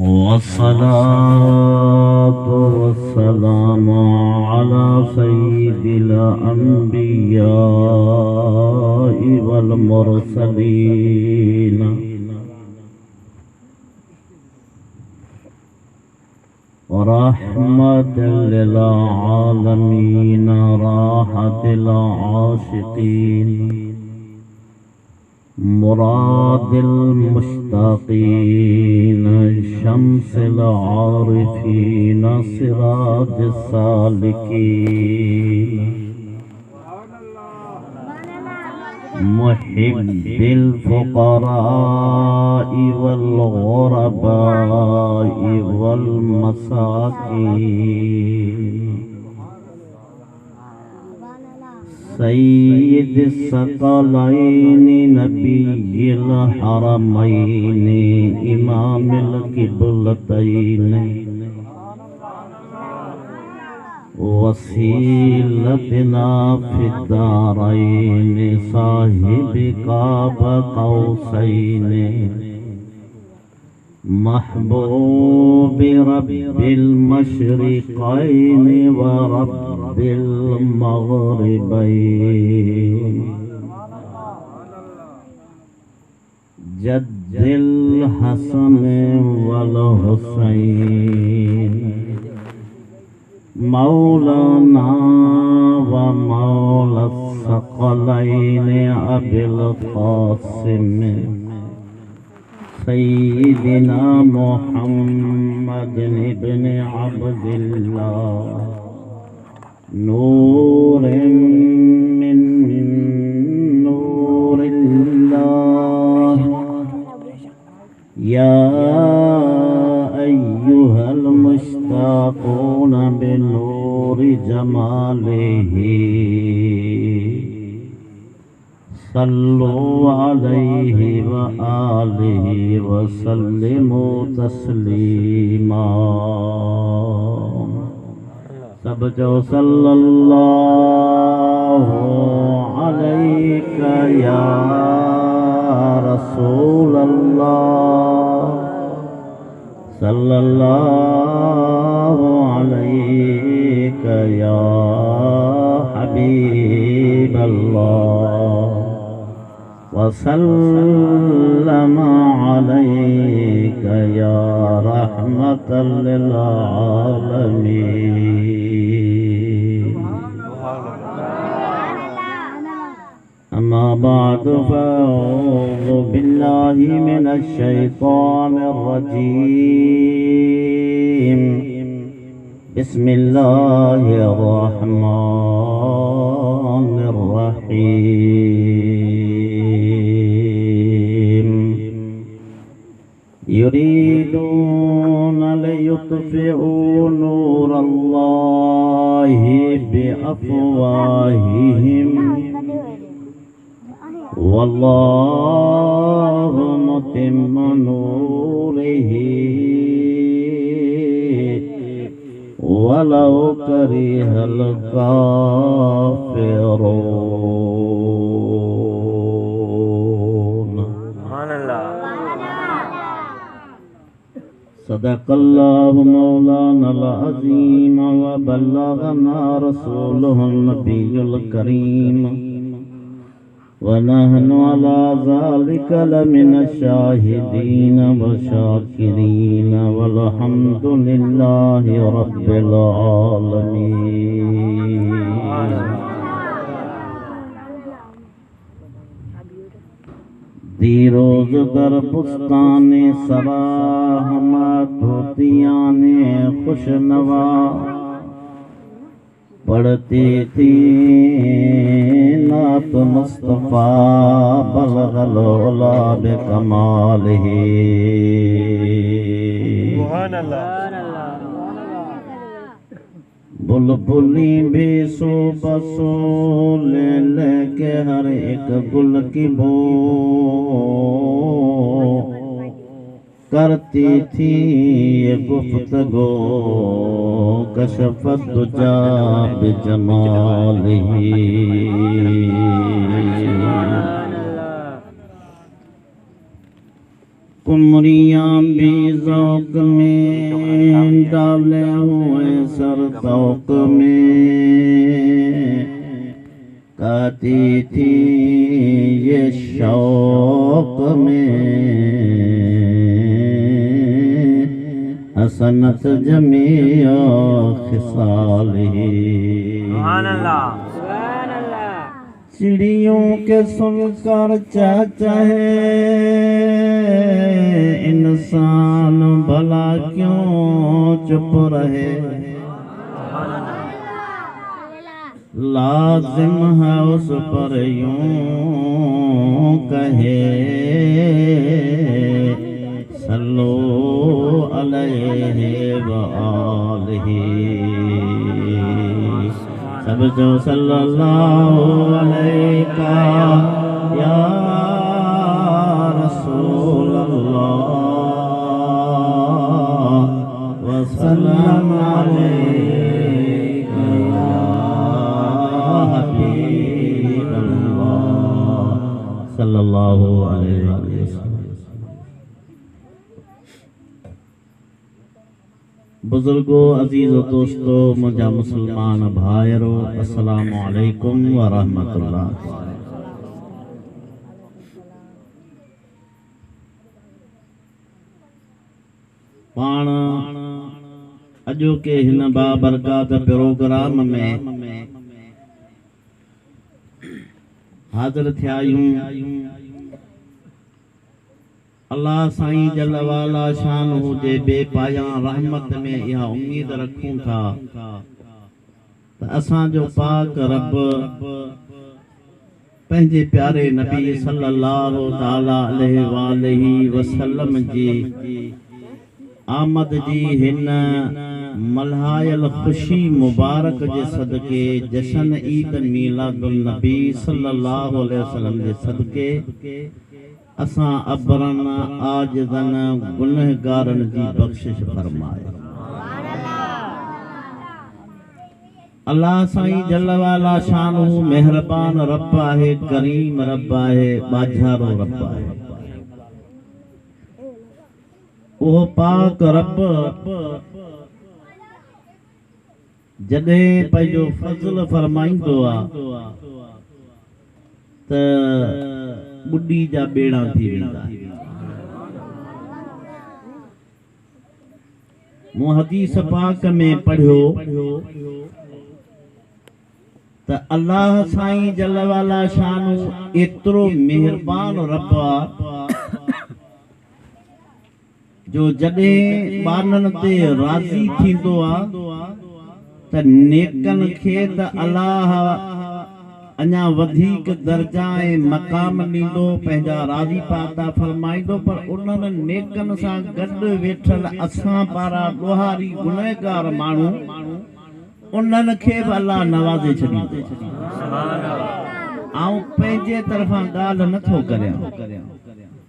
والصلاة والسلام على سيد الأنبياء والمرسلين ورحمة للعالمين راحة العاشقين مراد المشتاقين شمس العارفين سراج السالكين محب الفقراء والغرباء والمساكين سيد الثقلين نبي الحرمين إمام القبلتين وسيلتنا في الدارين صاحب قاب قوسين محبوب رب المشرقين ورب المغربين جد الحسن والحسين مولانا ومولى الثقلين أبي القاسم سيدنا محمد بن عبد الله نور من نور الله يا أيها المشتاقون بنور جماله صلوا عليه وآله وسلموا تسليما. सब जो सल्लल्लाहु अलैका या रसूल अल्लाह सल्लल्लाहु अलैका या हबीब अल्लाह वसल्लम अलैका या रहमतल लिल आलमीन। अम्मा बाद फ़अऊज़ु बिल्लाहि मिनश शैतानिर रजीम। बिस्मिल्लाहिर रहमानिर रहीम। युरीदून लियुत्फ़िऊ नूर अल्लाहि बिअफ़वाहिहिम वल्लाहु मुतिम्मु नूरिही वलौ करिहल काफिरून। सदक़ल्लाहु मौलाना अज़ीम व बल्लगना रसूलुहुन नबियुल करीम व नहनु अला ज़ालिका लमिन शाहिदीन व शाकिरीन वल्हम्दुलिल्लाहि रब्बिल आलमीन। दीरोज़ दर बुस्ताने सरा हम तूतियाने खुशनवा पढ़ती थी नात मुस्तफ़ा बलगल उला बिकमालिही। सुभान अल्लाह। बुलबुली भी सो बसो ले लेके हर एक गुल की बो करती थी ये गुफ्तगो कशफ़त दुजा बिजमालिही। कुमरियां भी ज़ौक में डाले हुए सर तौक में, कहती थी ये शौक में हसनत जमीअ खिसालिही। सुभान अल्लाह। चिड़ियों के सुनकर चहचहे इंसान भला क्यों चुप रहे, लाजिम है उस पर यूं कहे सल्लो अलैहि व आलिही। सब जो सल्लल्लाहु अलैका या रसूल अल्लाह व सल्लम अलैका या हबीब अल्लाह सल्लल्लाहु अलैहि वसल्लम। बुज़ुर्गो, अज़ीज़ो, दोस्तो, मुंहिंजा मुसलमान भाइरो, अस्सलामु अलैकुम व रहमतुल्लाह। पाण अॼोके हिन बाबरकात प्रोग्राम में हाज़िर थिया आहियूं। अल्लाह साईं जल वाला शान जे बेपाया रहमत में इहा उम्मीद रखूं था त असांजो पाक रब पंहिंजे प्यारे नबी सल्लल्लाहु ताला अलैहि वालही वसल्लम जी आमद जी हिन मल्हायल ख़ुशी मुबारक जे सदके जशन ईद मीलादुन नबी सल्लल्लाहु अलैहि वसल्लम जे सदके असां अबरन आजिज़न गुनहगारन जी बख़्शिश फरमाए। अल्लाह साईं जल वाला शान मेहरबान रब आहे, करीम रब आहे, बाझारो रब आहे। उहो पाक रब जॾहिं पंहिंजो फज़ल फरमाईंदो आहे त ॿुॾी जा ॿेड़ा थी वेंदा आहिनि। मूं हदीस पाक में पढ़ियो त अल्लाह साईं जल वाला शान एतिरो महिरबान रब आहे जो जॾहिं ॿारनि ते राज़ी थींदो आहे त नेकनि खे त अल्लाह अञा वधीक दर्जा ऐं मक़ाम ॾींदो, पंहिंजा राज़ी पाता फरमाईंदो, पर उन्हनि नेकनि सां गॾु वेठल असां पारा ॾोहारी गुनहगार माण्हू उन्हनि खे बि अल्लाह नवाज़े छॾींदो। आउं पंहिंजे तरफ़ां ॻाल्हि नथो करियां,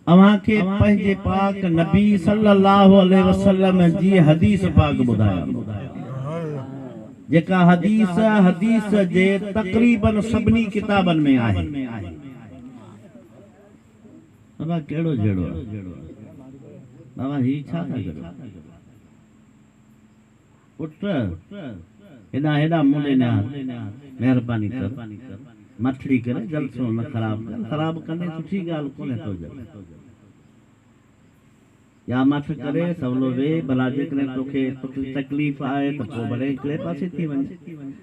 अव्हां खे पंहिंजे पाक नबी सल्लल्लाहु अलैहि वसल्लम जी हदीस पाक ॿुधायां, जेका हदीस हदीस जे तक़रीबन सभिनी किताबनि में आहे। बाबा कहिड़ो जहिड़ो आहे बाबा, ही छा था करियो पुट, हेॾां हेॾां मूं ॾे निहार, महिरबानी कर, मठड़ी करे जलसो न ख़राब कर, ख़राब कंदे सुठी ॻाल्हि कोन्हे थो जले। या मठ करे सवलो वे, भला जेकॾहिं तोखे तकलीफ़ आहे त पोइ भले हिकिड़े पासे थी वञे,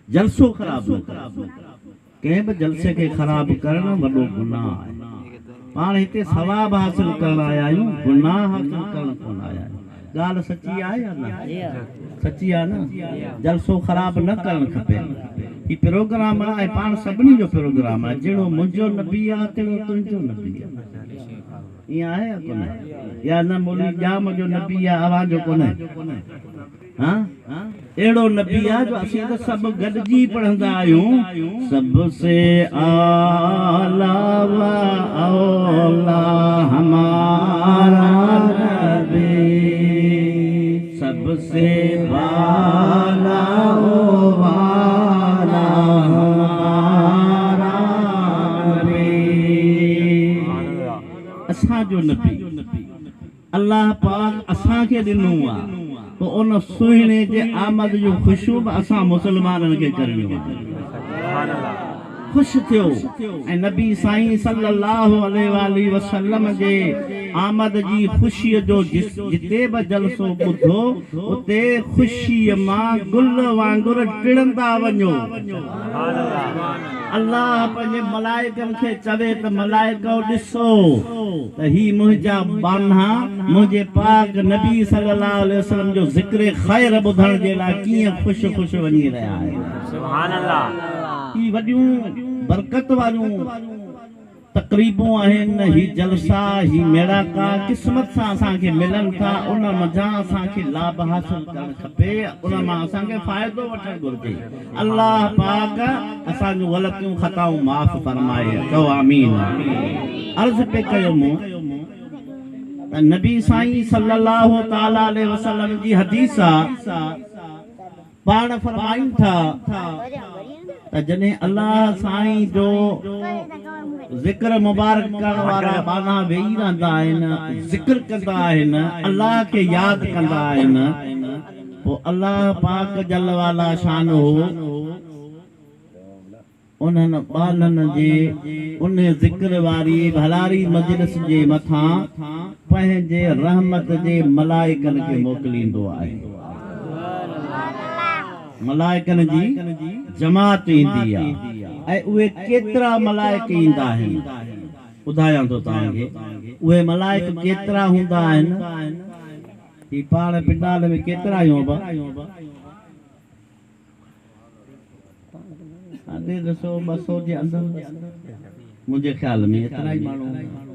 जलसो ख़राब न कर। कंहिं बि जलसे खे ख़राब करणु वॾो गुनाह आहे। पाण हिते सवाब हासिल करण आया आहियूं, गुनाह हासिल करण कोन आया आहियूं। ॻाल्हि सची आहे या न? सची आहे न? जलसो ख़राब न करणु खपे। ही प्रोग्राम आहे ऐं पाण सभिनी जो प्रोग्राम आहे। जहिड़ो मुंहिंजो नबी आहे तहिड़ो तुंहिंजो नबी आहे। ईअं आहे या कोन्हे? या न मौलवी ॼाम जो नबी आहे, अव्हांजो कोन्हे? हा, अहिड़ो नबी आहे जो असीं त सभु गॾिजी पढ़ंदा आहियूं। सबसे आला व औला हमारा नबी, सबसे बाला वाला हमारा नबी। असांजो नबी پاڪ اسان کي ڏنو آ پوء ان سهڻي جي آمد جون خوشيون به اسان مسلمانن کي ڪرڻيون آهن. خوش ٿيو ۽ نبي سائين صلي الله عليه واٰله وسلم جي آمد جي خوشيء جو جتي به جلسو ٻڌو اتي خوشيء مان گل وانگر ٽڙندا وڃو. الله پنهنجي ملائڪن کي چوي ته ملائڪؤ ڏسو ته هي منهنجا ٻانها منهنجي پاڪ نبي صلي الله عليه وسلم جو ذڪر خير ٻڌڻ جي لاء ڪيئن خوش خوش وڃي رهيا آهن. سبحان الله. هي وڏيون برڪت واريون تقريبون آهن، هي جلسا، هي ميڙاڪا قسمت سان اسان کي ملن ٿا، ان منجهان اسان کي لاڀ حاصل ڪرڻ کپي، ان مان اسان کي فائدو وٺڻ گهرجي. الله پاڪ اسان جون غلطيون خطائون معاف فرمائي، چئو آمين. عرض پئي ڪيو مون ته نبي سائين صلي الله تعالٰي عليه وسلم جي حديث آ، پاڻ فرمائين ٿا ته جڏهن الله سائين جو ذڪر مبارڪ ڪرڻ وارا ٻانها ويهي رهندا آهن، ذڪر ڪندا آهن، الله کي ياد ڪندا آهن، پوء الله پاڪ جل وعلا شانه انهن ٻانهن جي انهي ذڪر واري ڀلاري مجلس جي مٿان پنهنجي رحمت جي ملائڪن کي موڪليندو آهي. ملائڪن جي جماعت ايندي آهي ۽ اهي ڪيترا ملائڪ ايندا آهن؟ ٻڌايان ٿو توهان کي اهي ملائڪ ڪيترا هوندا آهن؟ هي پاڻ پنڊال ۾ ڪيترا آهيون ابا؟ ڏيڍ سو 200 جي اندر منهنجي خيال ۾ ايترا ئي ماڻهو هوندا.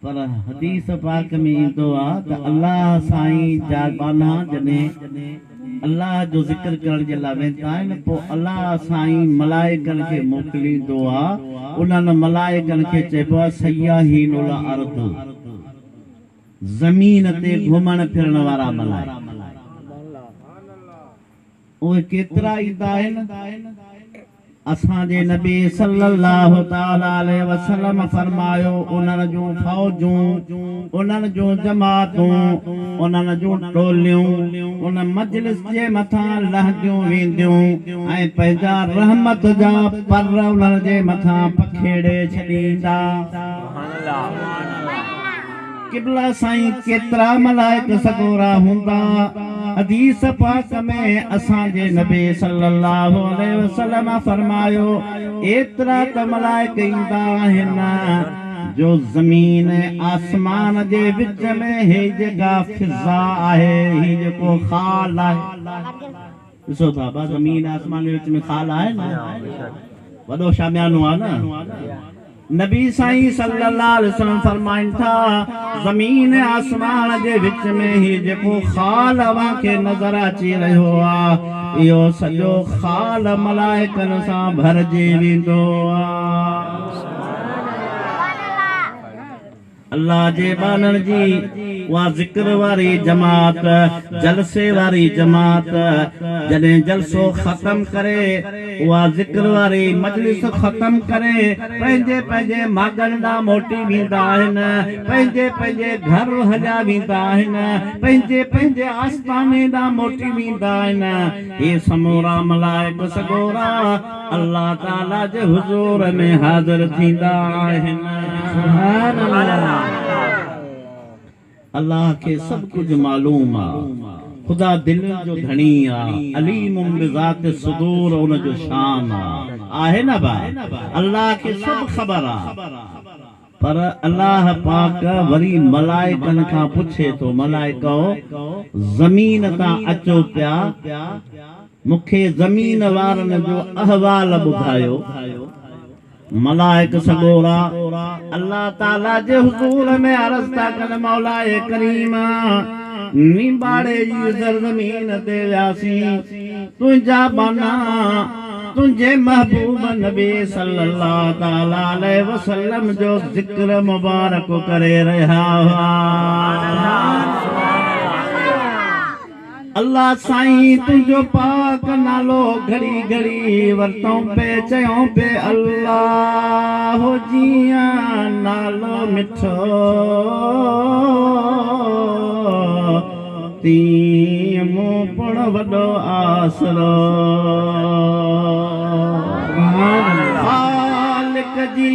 پر حديث پاڪ ۾ ايندو آ ته الله سائين جا ٻانها جڏهن الله جو ذڪر ڪرڻ جي لاء ويندا آهن پوء الله سائين ملائڪن کي موڪليندو آ انهن ملائڪن کي چئبو آ سياحين الارض زمين تي گهمڻ ڦرڻ وارا ملائڪ. اهي ڪيترا ايندا آهن؟ اسان جي نبي صلّي الله تعالٰي عليه وسلّم فرمايو، انهن جون فوجون، انهن جون جماعتون، انهن جون ٽوليون ان مجلس جي مٿان لهنديون وينديون ۽ پنهنجا رحمت جا پر انهن جي مٿان پکيڙي ڇڏيندا. سبحان الله. قبلا سائين ڪيترا ملائڪ سڳورا هوندا حديث پاڪ ۾ اسان جي نبي صلي الله عليه وسلم فرمايو ايترا ته ملائڪ ايندا آهن جو زمين ۽ آسمان جي وچ ۾ هي جيڪا فضا آهي هي جيڪو خال آهي ڏسو ٿا ابا زمين آسمان جي وچ ۾ خال آهي نه وڏو شاميانو آهي نه نبي سائين صلي الله عليه وسلم فرمائن ٿا زمين ۽ آسمان جي وچ ۾ هي جيڪو خال اوهان کي نظر اچي رهيو آهي اهو سڄو خال ملائڪن سان ڀرجي ويندو آهي. الله جي ٻانهن جي اها ذڪر واري جماعت، جلسي واري جماعت، جڏهن جلسو ختم ڪري، اها ذڪر واري مجلس ختم ڪري، پنهنجي پنهنجي ماڳن ڏانهن موٽي ويندا آهن، پنهنجي پنهنجي گهر هليا ويندا آهن، پنهنجي پنهنجي آستاني ڏانهن موٽي ويندا آهن. هي سمورا ملائڪ سڳورا الله تعاليٰ جي حضور ۾ حاضر ٿيندا آهن. سبحان الله. الله کي سڀ ڪجهه معلوم آ. خدا دلين جو ڌڻي آ. عليم بذات الصدور ان جو شان آ. آهي نه ڀاء؟ الله کي سڀ خبر آ. پر الله پاڪ وري ملائڪن کان پڇي ٿو، ملائڪؤ! زمين تان اچو پيا، مون کي زمين وارن جو احوال ٻڌايو. ملائڪ سڳورا الله تعاليٰ جي حضور ۾ عرض ٿا ڪن، مولاء ڪريم! نينباڙي جي سرزمين تي وياسين، تنهنجا ٻانها تنهنجي محبوب نبي صلّي الله تعالٰي عليه وسلّم جو ذڪر مبارڪ ڪري رهيا هئا. الله سائين تنهنجو پاڪ. نالو گهڙي گهڙي ورتئون پئي چيائون پئي الله جيئن نالو مٺو تيئن مون پڻ وڏو آسرو. خالق جي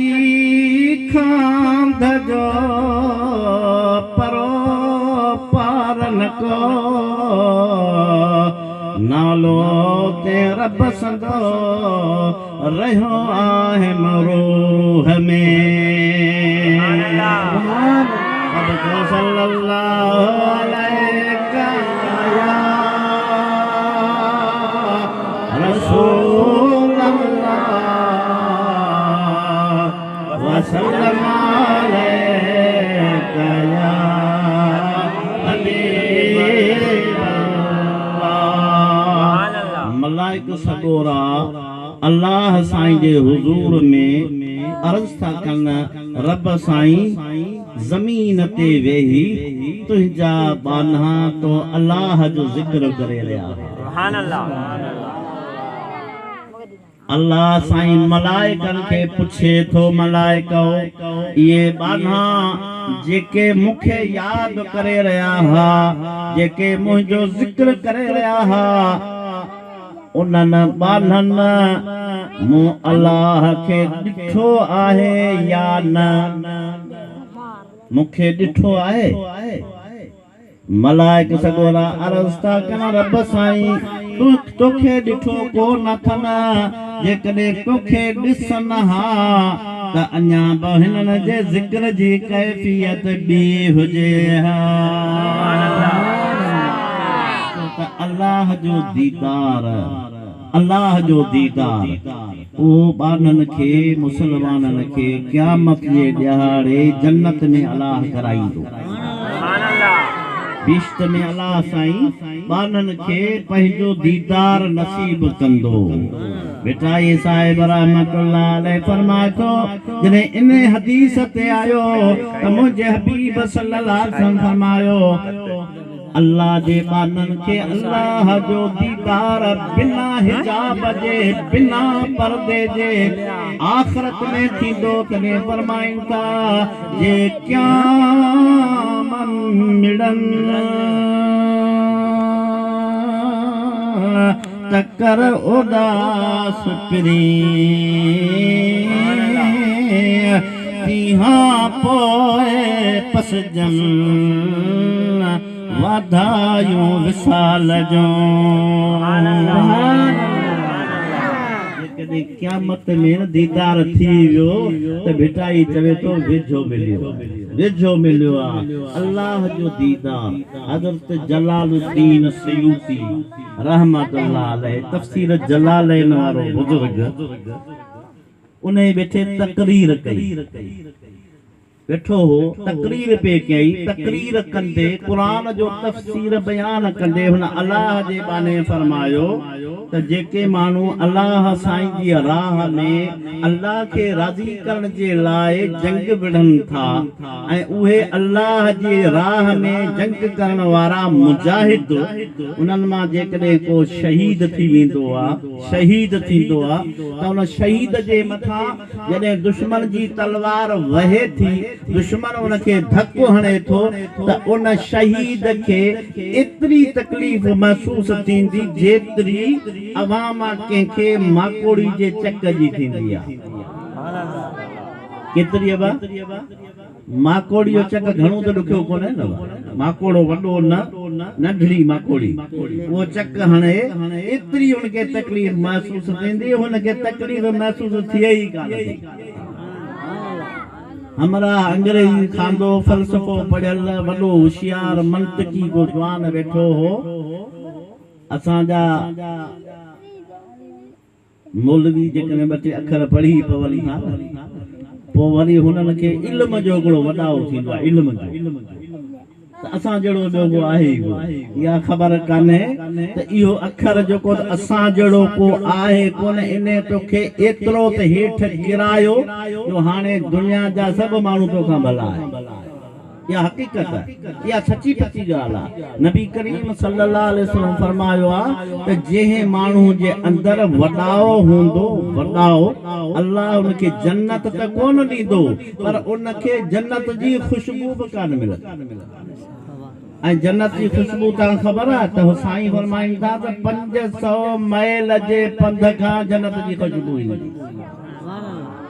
کانڌ جو پرو پار نه ڪو نالو تنهن رب سندو رهيو آهيم روح ۾. سڀ چئو صلي الله عليڪ يا رسول الله وسلم عليڪ يا حبيب الله. ملائڪ سڳورا الله سائين جي حضور ۾ عرض ٿا ڪن، رب سائين زمين تي ويهي تنهنجا ٻانها تو الله جو ذڪر ڪري رهيا هئا. الله سائين ملائڪن کي پڇي ٿو، ملائڪؤ! اهي ٻانها جيڪي مون کي ياد ڪري رهيا ها، جيڪي منهنجو ذڪر ڪري رهيا ها، انهن ٻانهن مون الله کي ڏٺو آهي يا نه؟ مون کي ڏٺو آهي؟ ملائڪ سڳورا عرض ٿا ڪن، رب سائين! تون توکي ڏٺو ڪو نه اٿن، جيڪڏهن توکي ڏسن ها ته اڃا به هنن جي ذڪر جي ڪيفيت ٻي هجي ها. ڇو ته الله جو ديدار، الله جو ديدار، اهو ٻانهن کي، مسلمانن کي، قيامت جي ڏهاڙي جنت ۾ الله ڪرائيندو. بهشت ۾ الله سائين ٻانهن کي پنهنجو ديدار نصيب ڪندو. ڀٽائي صاحب رحمة الله عليه فرمائي ٿو، جڏهن انهي حديث تي آيو ته منهنجي حبيب صلي الله عليه وسلم فرمايو، الله جي ٻانهن کي الله جو ديدار بنا حجاب جي، بنا پردي جي آخرت ۾ ٿيندو، تڏهن فرمائن ٿا، جي قيام مڙن ته ڪر اداس پرين، تيهان پوء پسجن واڌايون وصال جون. جيڪڏهن قيامت ۾ ديدار ٿي ويو ته ڀٽائي چوي ٿو ويجهو مليو آهي، ويجهو مليو آهي الله جو ديدار. حضرت جلال الدين سيوطي رحمة الله عليه تفسير جلالين وارو بزرگ انهي ويٺي تقرير ڪئي. ويٺو هو، تقرير پئي ڪيائين، تقرير ڪندي قرآن جو تفسير بيان ڪندي هن الله جي ٻانهي فرمايو ته جيڪي ماڻهو الله سائين جي راهه ۾ الله کي راضي ڪرڻ جي لاء جنگ وڙهن ٿا ۽ اهي الله جي راهه ۾ جنگ ڪرڻ وارا مجاهد انهن مان جيڪڏهن ڪو شهيد ٿي ويندو آ شهيد ٿيندو آ ته ان شهيد جي مٿان جڏهن دشمن جي تلوار وهي ٿي، دشمن ان کي ڌڪ هڻي ٿو ته ان شهيد کي ايتري تڪليف محسوس ٿيندي جيتري اوهان مان ڪنهن کي ماڪوڙي جي چڪ جي ٿيندي آ. ڪيتري ابا؟ ماڪوڙي جو چڪ گهڻو ته ڏکيو ڪونهي نه ڀاء. ماڪوڙو وڏو نه، ننڍڙي ماڪوڙي. اهو چڪ هڻي، ايتري هن کي تڪليف محسوس ٿيندي، هن کي تڪليف محسوس ٿئي ئي ڪانه ٿي. همراهه انگريزي خواندو، فلسفو پڙهيل، وڏو هوشيار، منطقي ڪو جوان ويٺو هو. اسان جا. مولوي جيڪڏهن ٻه ٽي اکر پڙهي پون ٿا نه پوء وري هنن کي علم جو هڪڙو وڏائو ٿيندو آهي علم جو ته اسان جهڙو ٻيو ڪو آهي ئي ڪونه. اها خبر ڪانهي ته اهو اکر جيڪو ته اسان جهڙو ڪو آهي ڪونه انهي توکي ايترو ته هيٺ ڪرايو جو هاڻي دنيا جا سڀ ماڻهو توکان ڀلا آهن. اها حقيقت آهي، اها سچي پچي ڳالهه آهي. نبي ڪريم صلي الله عليه وسلم فرمايو آهي ته جنهن ماڻهو جي اندر وڏائو هوندو، وڏائو، الله ان کي جنت ته ڪونه ڏيندو پر ان کي جنت جي خوشبو به ڪانه ملندي. ۽ جنت جي خوشبو تان خبر آهي ته سائين فرمائين ٿا ته 500 ميل جي پنڌ کان جنت جي خوشبو ايندي.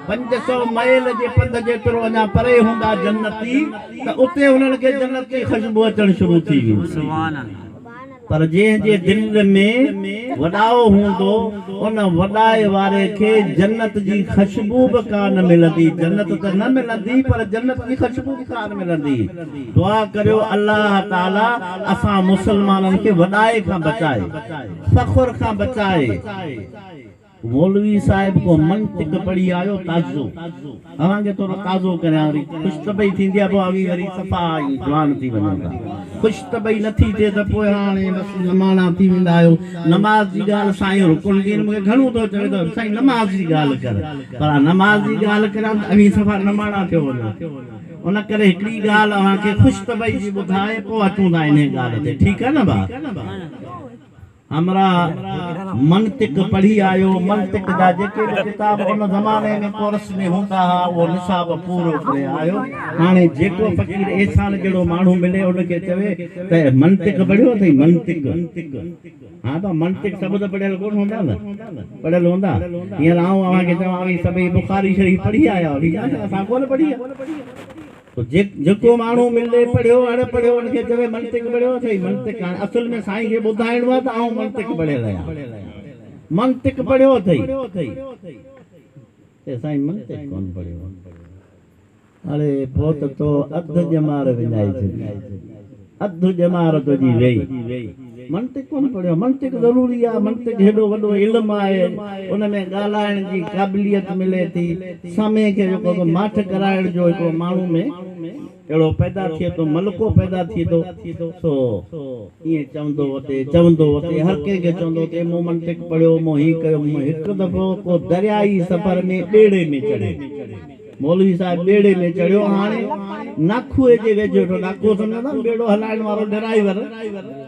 500 ميل جي پنڌ جيترو اڃا پري هوندا جنتي ته اتي انهن کي جنت جي خوشبو اچڻ شروع ٿي ويندي. پر جنهن جي دل ۾ وڏائو هوندو، ان وڏائي واري کي جنت جي خشبو به ڪانه ملندي. جنت ته نه ملندي پر جنت جي خشبو به ڪانه ملندي. دعا ڪريو الله تعالي اسان مسلمانن کي وڏائي کان بچائي، فخر کان بچائي. مولوي صاحب ڪو منطق پڙهي آيو تازو. اوهان کي ٿورو تازو ڪريان وري خوش طبعي ٿيندي آهي پوء اوهين وري صفا ائين جوان ٿي وڃو ٿا. خوش طبعي نه ٿي ٿئي ته پوء هاڻي بس نماڻا ٿي ويندا آهيو. نماز جي ڳالهه سائين رڪن الدين مون کي گهڻو ٿو چوي ته سائين نماز جي ڳالهه ڪر پر نماز جي ڳالهه ڪريان ته اوهين صفا نماڻا ٿيو وڃو. ان ڪري هڪڙي ڳالهه اوهان کي خوش طبعي جي ٻڌائي پوء اچون ٿا انهي ڳالهه تي ٺيڪ آهي نه ڀاء. همراهه منطق پڙهي آيو. منطق جا جيڪي به ڪتاب ان زماني ۾ ڪورس ۾ هوندا ها، اهو نصاب پورو ڪري آيو. هاڻي جيڪو فقير احسان جهڙو ماڻهو ملي، ان کي چوي ته منطق پڙهيو اٿئي؟ منطق؟ ها ڀا، منطق سڀ ته پڙهيل ڪونه هوندا نه؟ پڙهيل هوندا؟ هينئر آئون اوهان کي چوان، اوهين سڀئي بخاري شريف پڙهي آيا آهيو؟ ٺيڪ آهي نه؟ اسان ڪونه پڙهي آهي. تو جيڪو ماڻهو ملي پڙهيو اڻ پڙهيو ان کي چوي منطق پڙهيو اٿئي منطق هاڻي اصل ۾ سائين کي ٻڌائڻو آهي ته آئون منطق پڙهيل آهيان منطق پڙهيو اٿئي چي سائين منطق ڪونه پڙهيو اڙي پوء ته تو اڌ ڄمار وڃائي ڇڏي اڌ ڄمار تنهنجي ويئي. منطق ڪونه پڙهيو. منطق ضروري آهي. منطق هيڏو وڏو علم آهي. ان ۾ ڳالهائڻ جي قابليت ملي ٿي. سامهين کي جيڪو سو ماٺ ڪرائڻ جو هڪڙو ماڻهو ۾ اهڙو پيدا ٿئي ٿو، ملڪو پيدا ٿئي ٿو. سو ائين چوندو وتي، چوندو وتي، هر ڪنهن کي چوندو وتي، مون منطق پڙهيو، مون هي ڪيو. مون هڪ دفعو ڪو دريائي سفر ۾ ٻيڙي ۾ چڙهي. مولوي صاحب ٻيڙي ۾ چڙهيو، هاڻي ناکوء جي ويجهو ويٺو، ناکو سمجهو ٿا نه ٻيڙو هلائڻ وارو ڊرائيور،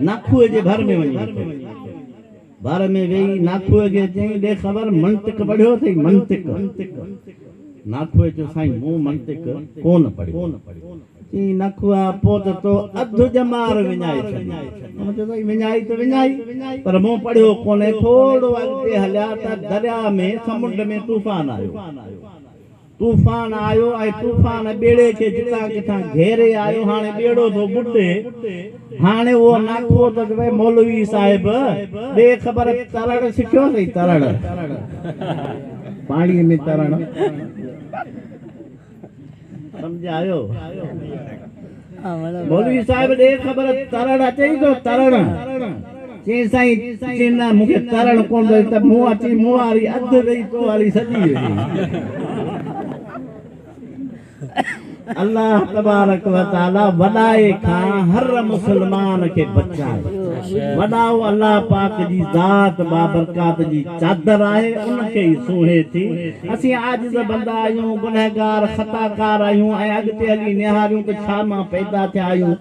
ناکوء جي ڀر ۾ وڃي ويٺو. ڀر ۾ ويهي ناکوء کي چيائين، ڏي خبر منطق پڙهيو اٿئي منطق؟ ناکوء چيو، سائين مون منطق ڪونه پڙهيو. چيائين، ناکوء پوء ته تو اڌ ڄمار وڃائي ڇڏي. هن چيو، سائين وڃائي ته وڃائي، پر مون پڙهيو ڪونهي. ٿورو اڳتي هليا ته درياء ۾ سمنڊ ۾ طوفان آيو. طوفان آيو ۽ طوفان ٻيڙي کي جتان ڪٿان گهيري آيو، هاڻي ٻيڙو ٿو ٻڏي. هاڻي اهو ناکئو ٿو چوي، مولوي صاحب، ڏي خبر ترڻ سکيو اٿئي ترڻ؟ پاڻيء ۾ ترڻ سمجهه آيو؟ مولوي صاحب ڏي خبر ترڻ اچئي ٿو ترڻ؟ چيائين سائين چيائين نه مون کي ترڻ ڪونه ٿو اچي ته مون اچي مون واري اڌ وئي تو واري سڄي وئي. الله تبارڪ و تعالي وڏائي کان هر مسلمان کي بچائي. وڏائو الله پاڪ جي ذات بابرڪات جي چادر آهي ان کي ئي سونهي ٿي. اسين عاجز بندا آهيون، گنهگار، خطاڪار آهيون ۽ اڳتي هلي نهاريون ته ڇا مان پيدا ٿيا آهيون.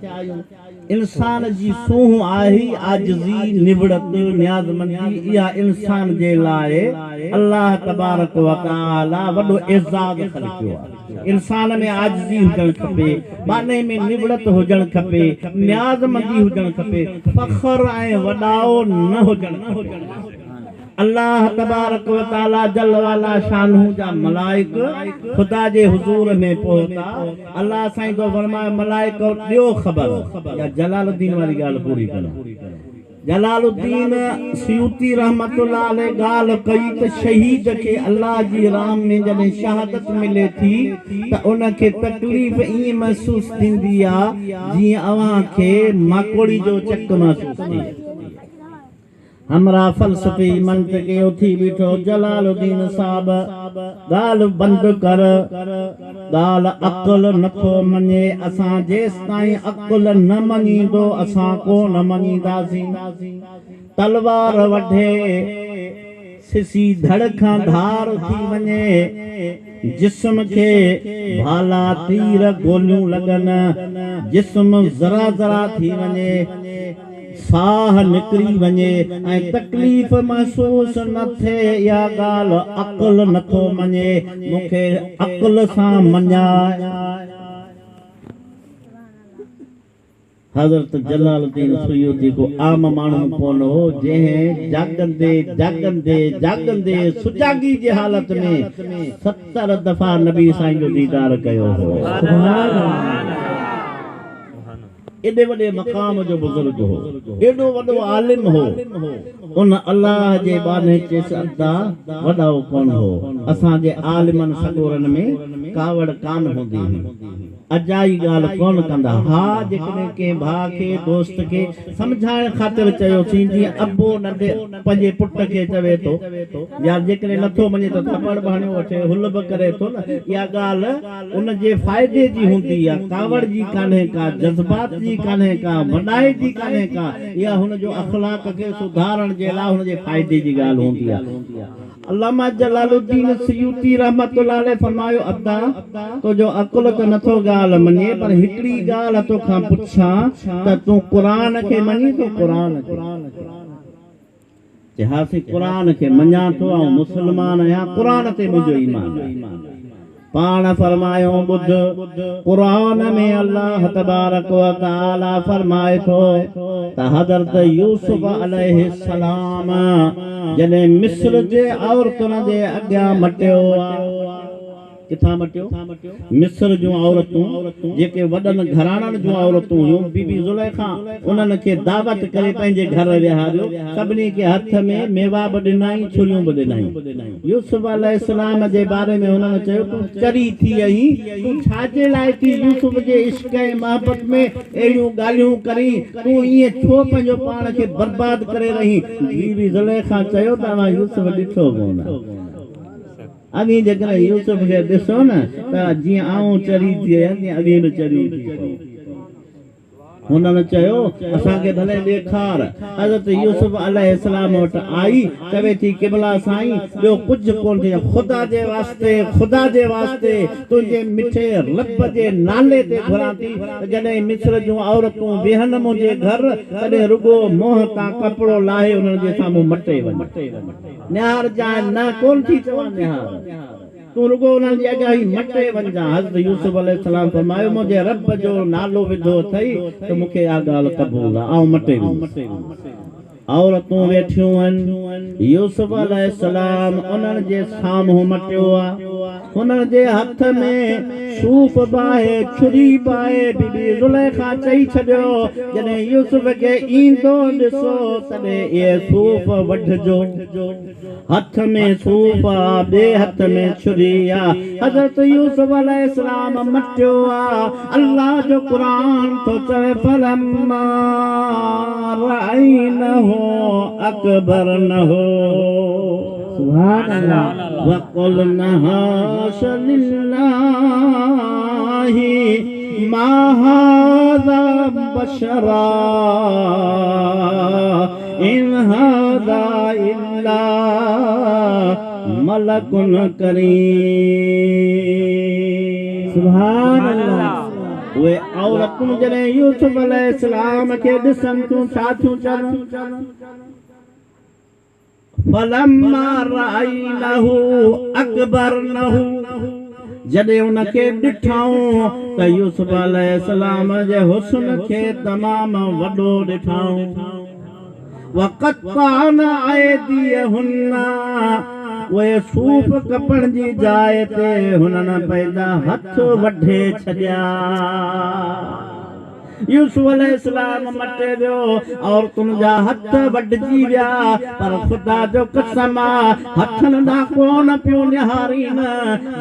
انسان جي سونهن آهي عاجزي، نوڙت، نيازمندي، اها انسان جي لاء الله تبارڪ و تعالي وڏو اعزاز خلقيو آهي. انسان ۾ عاجزي هجڻ کپي، ٻانهي ۾ نوڙت هجڻ کپي، نيازمندي هجڻ کپي، فخر ۽ وڏائو نه هجڻ کپي. الله تبارڪ و تعاليٰ جل وعلا شانه جا ملائڪ خدا جي حضور ۾ پهتا، الله سائين ٿو فرمائي ملائڪؤ ڏيو خبر، يا جلال الدين واري ڳالهه پوري ڪريان. جلال الدين سيوطي رحمة الله عليه ڳالهه ڪئي ته شهيد کي الله جي راهه ۾ جڏهن شهادت ملي ٿي ته ان کي تڪليف ائين محسوس ٿيندي آ جيئن اوهان کي ماڪوڙي جو چڪ محسوس ٿئي. همراهه فلسفي منطقي اٿي بيٺو، جلال الدين صاحب ڳالهه بند ڪر، ڳالهه عقل نه ٿو مڃي، اسان جيستائين عقل نه مڃيندو اسان ڪو نه مڃينداسين. تلوار وڍي. سسي ڌڙ کان ڌار ٿي وڃي، جسم کي ڀالا، تير، گوليون لڳن، جسم ذرا ذرا ٿي وڃي، ساهه نڪري وڃي ۽ تڪليف محسوس نه ٿئي، اها ڳالهه عقل نٿو مڃي، مون کي عقل سان مڃاء. حضرت جلال الدين سيوطي ڪو عام ماڻهو ڪونه هو، جنهن جاڳندي جاڳندي جاڳندي سجاڳي جي حالت ۾ 70 دفعا نبي سائين جو ديدار ڪيو هو. ايڏي وڏي مقام جو بزرگ هو، ايڏو وڏو عالم هو. ان الله جي ٻانهي چيس، ادا وڏائو ڪونه هو، اسان جي عالمن سڳورن ۾ ڪاوڙ ڪانه هوندي هئي. اجائي ڳالهه ڪونه ڪندا. ها جيڪڏهن ڪنهن ڀاء کي، دوست کي سمجهائڻ خاطر چيوسين، جيئن ابو ننڍي پنهنجي پٽ کي چوي ٿو، يار جيڪڏهن نٿو مڃي ته ٿپڙ به هڻيو وٺي، هل به ڪري ٿو نه، اها ڳالهه ان جي فائدي جي هوندي آ، ڪاوڙ جي ڪانهي ڪا، جذبات جي ڪانهي ڪا، وڏائي جي ڪانهي ڪا، اها هن جو اخلاق کي سڌارڻ جي لاء هن جي فائدي جي ڳالهه هوندي آ. علامه جلال الدين سيوطي رحمة الله عليه فرمايو، ادا! تنهنجو عقل ته نٿو ڳالهه مڃي پر هڪڙي ڳالهه توکان پڇان ته تون قرآن کي مڃين ٿو؟ قرآن کي؟ چي ها سائين قرآن کي مڃان ٿو، آئون مسلمان آهيان، قرآن تي منهنجو ايمان آهي. پاڻ فرمايو، ٻڌ! قرآن ۾ الله تبارڪ و تعاليٰ فرمائي ٿو ته حضرت يوسف عليه السلام جڏهن مصر جي عورتن جي اڳيان مٽيو. ڪٿان مٽيو؟ مصر جون عورتون جيڪي وڏن گهراڻن جون عورتون هيون، بي بي زليخا انهن کي دعوت ڪري پنهنجي گهر ويهاريو، سڀني کي هٿ ۾ ميوا به ڏنائين، ڇريون به ڏنائين. يوسف عليه السلام جي باري ۾ هنن چيو، تون چري ٿي آهين، تون ڇا جي لاء ٿي يوسف جي عشق ۽ محبت ۾ اهڙيون ڳالهيون ڪرين، تون ائين ڇو پنهنجو پاڻ کي برباد ڪري رهين؟ بي بي زليخا چيو ته اوهان يوسف ڏٺو ڪونه. اوهين جيڪڏهن يوسف کي ڏسو نه ته جيئن آئون چري ٿي آهيان تيئن اوهين به چريون ٿي پئو. هنن چيو، اسان کي ڀلي ڏيکار. حضرت يوسف عليه السلام وٽ آئي، چوي ٿي، قبلا سائين، ٻيو ڪجهه ڪونه ٿي چوان، خدا جي واسطي، خدا جي واسطي، تنهنجي مٺي رب جي نالي تي گهران ٿي ته جڏهن مصر جون عورتون ويهن منهنجي گهر، تڏهن رڳو منهن تان ڪپڙو لاهي انهن جي سامهون مٽي وڃ. نهارجانء، نه ڪونه ٿي چوان نهار. تون رڳو انهن جي اڳيان هي مٽي وڃجان. حضرت يوسف عليه السلام فرمايو، منهنجي رب جو نالو وڌو اٿئي ته مون کي اها ڳالهه قبول آهي، آئون مٽي ويندس. عورتون ويٺيون هن، يوسف عليه السلام انهن جي سامهون مٽيو آهي. هنن جي هٿ ۾ صوف به آهي، ڇري به آهي. بي بي زليخا چئي ڇڏيو، جڏهن يوسف کي ايندو ڏسو، تڏهن اهي صوف وڍجو. هٿ ۾ صوف آ، ٻئي هٿ ۾ ڇري آ. حضرت يوسف عليه السلام مٽيو آ. الله جو قرآن ٿو چوي فلما رأينه اڪبرنه. سبحان الله. وقلن حاش لله ما هذا بشرا ان هذا الا ملڪ ڪريم. سبحان الله. اهي عورتون جڏهن يوسف عليه السلام کي ڏسن ٿيون ڇا ٿيون چون؟ فلما رأينه اڪبرنه جڏهن ان کي ڏٺائون ته يوسف عليه السلام جي حسن کي تمام وڏو ڏٺائون. وقطعن ايديهن اهي صوف ڪپڻ جي جاء تي هنن پنهنجا هٿ وڍي ڇڏيا. يوسف عليه السلام مٽي ويو، عورتن جا هٿ وڍجي ويا، پر خدا جو قسم آ هٿن ڏانهن ڪونه پيون نهارين،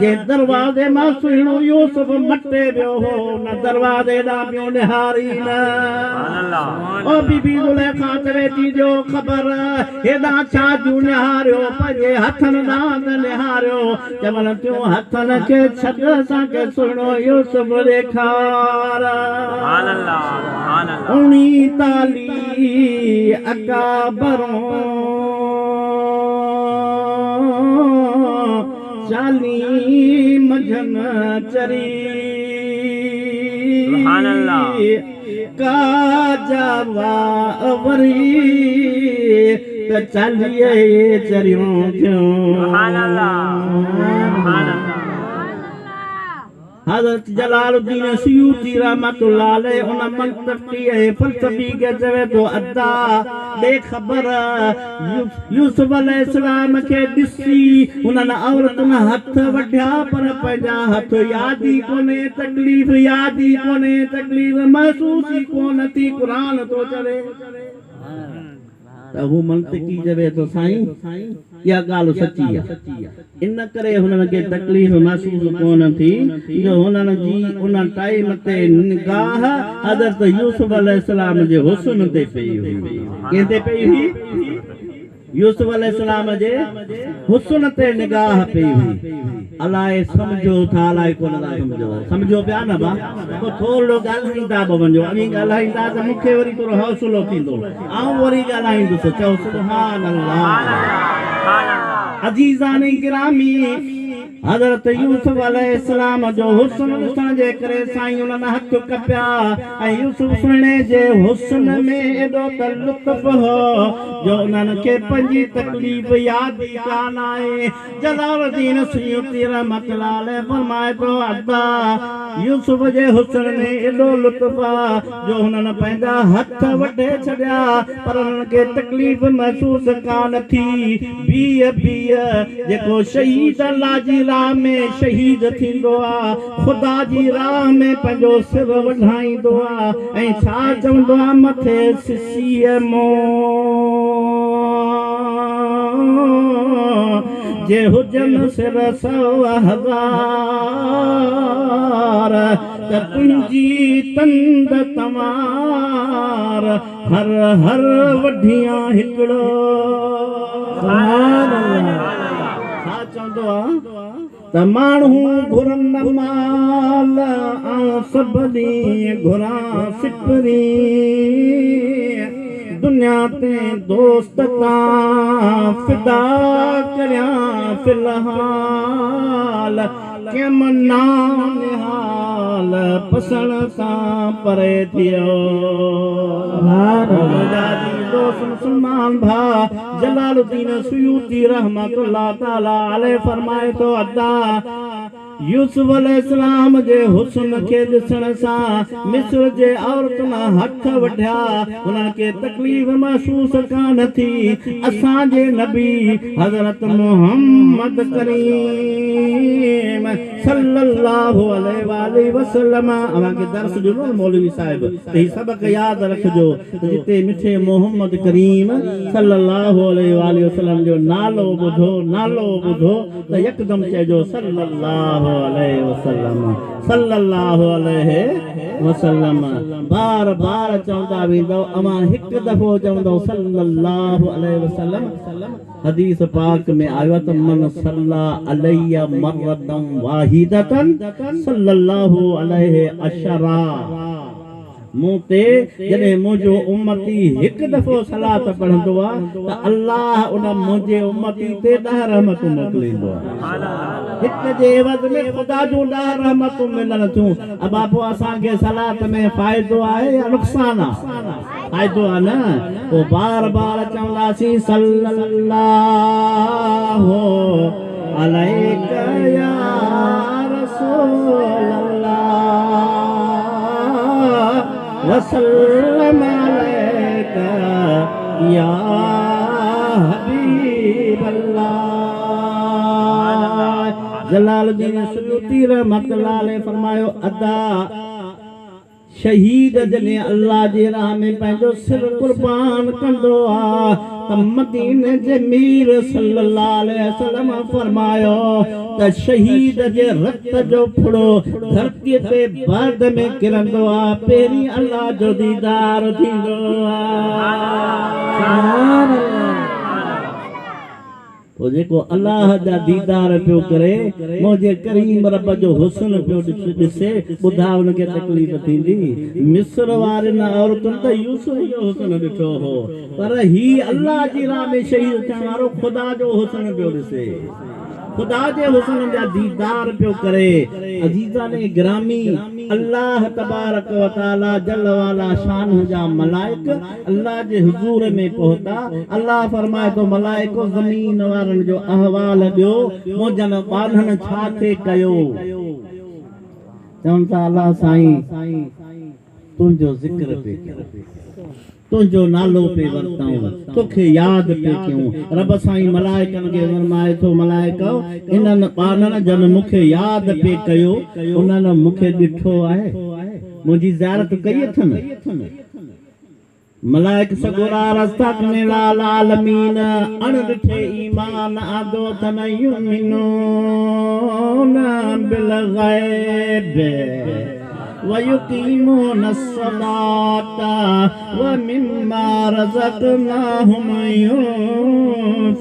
جنهن دروازي مان سهڻو يوسف مٽي ويو هو، ان دروازي ڏانهن پيون نهارين. او بي بي زليخا چوي ٿي ڏيو خبر، هيڏانهن ڇا جون نهاريو، پنهنجي هٿن ڏانهن ته نهاريو. چون ٿيون هٿن کي ڇڏ اسان کي سهڻو يوسف ڏيکار. اوڻيتاليهه اڪابرون. 40 منجهن چري. سبحان الله. ڪا جاوا وري ته 40 چريون ٿيون. سبحان الله. سبحان الله. حضرت جلال الدين سيوطي رحمت الله عليه ان منطقي ۽ فلسفي کي چوي ٿو ادا ڏي خبر، يوسف عليه السلام کي ڏسي انهن عورتن هٿ وڍيا پر پنهنجا هٿ ياد ئي ڪونهي، تڪليف ياد ئي ڪونهي، تڪليف محسوس ئي ڪونه ٿي. قرآن ٿو چوي ته هو منطقي چوي ٿو سائين اها ڳالهه سچي آهي، ان ڪري هنن کي تڪليف محسوس ڪونه ٿي جو هنن جي ان ٽائيم تي نگاهه حضرت يوسف عليه السلام جي حسن تي پئي هئي. ڪنهن تي پئي هئي؟ يوسف عليه السلام جي حسن تي نگاهه پئي هئي. الائي سمجهو ٿا الائي ڪونه ٿا سمجهو. سمجهو پيا نه با؟ پوءِ ٿورو ڳالهائيندا به وڃو. اوهين ڳالهائيندا ته مون کي وري ٿورو حوصلو ٿيندو، آئون وري ڳالهائيندس. چئو سبحان الله. عزيزان گرامي، حضرت يوسف عليه السلام جو حسن ڏسڻ جي ڪري سائين انهن هٿ ڪپيا ۽ يوسف سهڻي جي حسن ۾ ايڏو ته لطف هو جو انهن کي پنهنجي تڪليف ياد ئي ڪانه آئي. جلال الدين سيوطي رحمت الله عليه فرمائي ٿو ادا يوسف جي حسن ۾ ايڏو لطف آ جو هنن پنهنجا هٿ وڍي ڇڏيا پر هنن کي تڪليف محسوس ڪانه ٿي. بيهه بيهه جيڪو شهيد الله جي راهه ۾ شهيد ٿيندو آ، خدا جي راهه ۾ پنهنجو سر وڍائيندو آ ۽ ڇا چوندو آ؟ مٿي سسيءَ مون جي هجن سر 100,000 ته تنهنجي تند تنوار هر هر وڍيان هڪڙو. سبحان الله. ڇا چوندو آ؟ ته ماڻهو گهرن مال ۽ سڀني گهران سپري، دنيا تي دوست تان فدا ڪريان في الحال، ڪيم نهال پسڻ سان پري ٿيو. سبحان الله. دوست مسلمان ڀاءُ، جلال الدين سيوطي رحمت الله تعاليٰ عليه فرمائي ٿو ادا يوسف عليه السلام جي حسن کي ڏسڻ سان مصر جي عورتن هٿ وڍيا، هنن کي تڪليف محسوس ڪانه ٿي. اسان جي نبي حضرت محمد ڪريم صلي الله عليه واله وسلم، اوهان کي درس ڏنو نه مولوي صاحب ته هي سبق ياد رکجو ته جتي مٺي محمد ڪريم صلي الله عليه واله وسلم جو نالو ٻڌو، نالو ٻڌو ته يڪدم چئجو صلي الله عليه وسلم، صلي الله عليه وسلم. بار بار چوندا ويندؤ، اوهان هڪ دفعو چوندؤ صلي الله عليه وسلم. حديث پاڪ ۾ آيو آهي ته من صلى علي مرة واحدة صلى الله عليه عشرا. مون تي جڏهن منهنجو امتي هڪ دفعو صلات پڙهندو آهي ته الله ان منهنجي امتي تي 10 رحمتون موڪليندو آهي. هڪ جي عوض ۾ خدا جون 10 رحمتون ملن ٿيون. ابا پوءِ اسان کي صلات ۾ فائدو آهي يا نقصان آهي؟ فائدو آهي نه؟ پوءِ بار بار چونداسين صلي الله عليك يا رسول الله وسلم عليك يا حبيب الله. جلال الدين سيوطي رحمت الله عليه فرمايو ادا شهيد جڏهن الله جي راهه ۾ پنهنجو سر قربان ڪندو آهي ته مديني جي مير صلي الله عليه وسلم فرمايو ته شهيد جي رت جو ڦڙو ڌرتيءَ تي بعد ۾ ڪرندو آهي، پهرين الله جو ديدار ٿيندو آهي. سبحان الله. پوءِ جيڪو الله جا ديدار پيو ڪري، منهنجي ڪريم رب جو حسن پيو ڏسي، ٻڌاءُ هن کي تڪليف ٿيندي؟ مصر وارن عورتن ته يوسف جو حسن ڏٺو هو، پر هي الله جي راهه ۾ شهيد ٿيڻ وارو خدا جو حسن پيو ڏسي. خدا جي حسن جا ديدار پيو ڪري. عزيزان گرامي! الله تبارڪ و تعاليٰ جل وعلا شانه جا ملائڪ الله جي حضور ۾ پهتا، الله فرمائي ٿو، ملائڪو! زمين وارن جو احوال ڏيو، منهنجن ٻانهن ڇا ٿي ڪيو؟ چون ٿا، الله سائين! تنهنجو ذڪر پئي ڪيون، تنهنجو نالو پئي ورتائون، توکي ياد پئي ڪيون. رب سائين ملائڪن کي فرمائي ٿو، ملائڪؤ! انهن ٻانهن جن مون کي ياد پئي ڪيو، انهن مون کي ڏٺو آهي؟ منهنجي زيارت ڪئي اٿن؟ ملائڪ سڳورا رستا ڪني لالعالمين اڻ ڏٺي ايمان آندو اٿن، يؤمنون بالغيب ويقيمون الصلاة ومما رزقناهم ينفقون.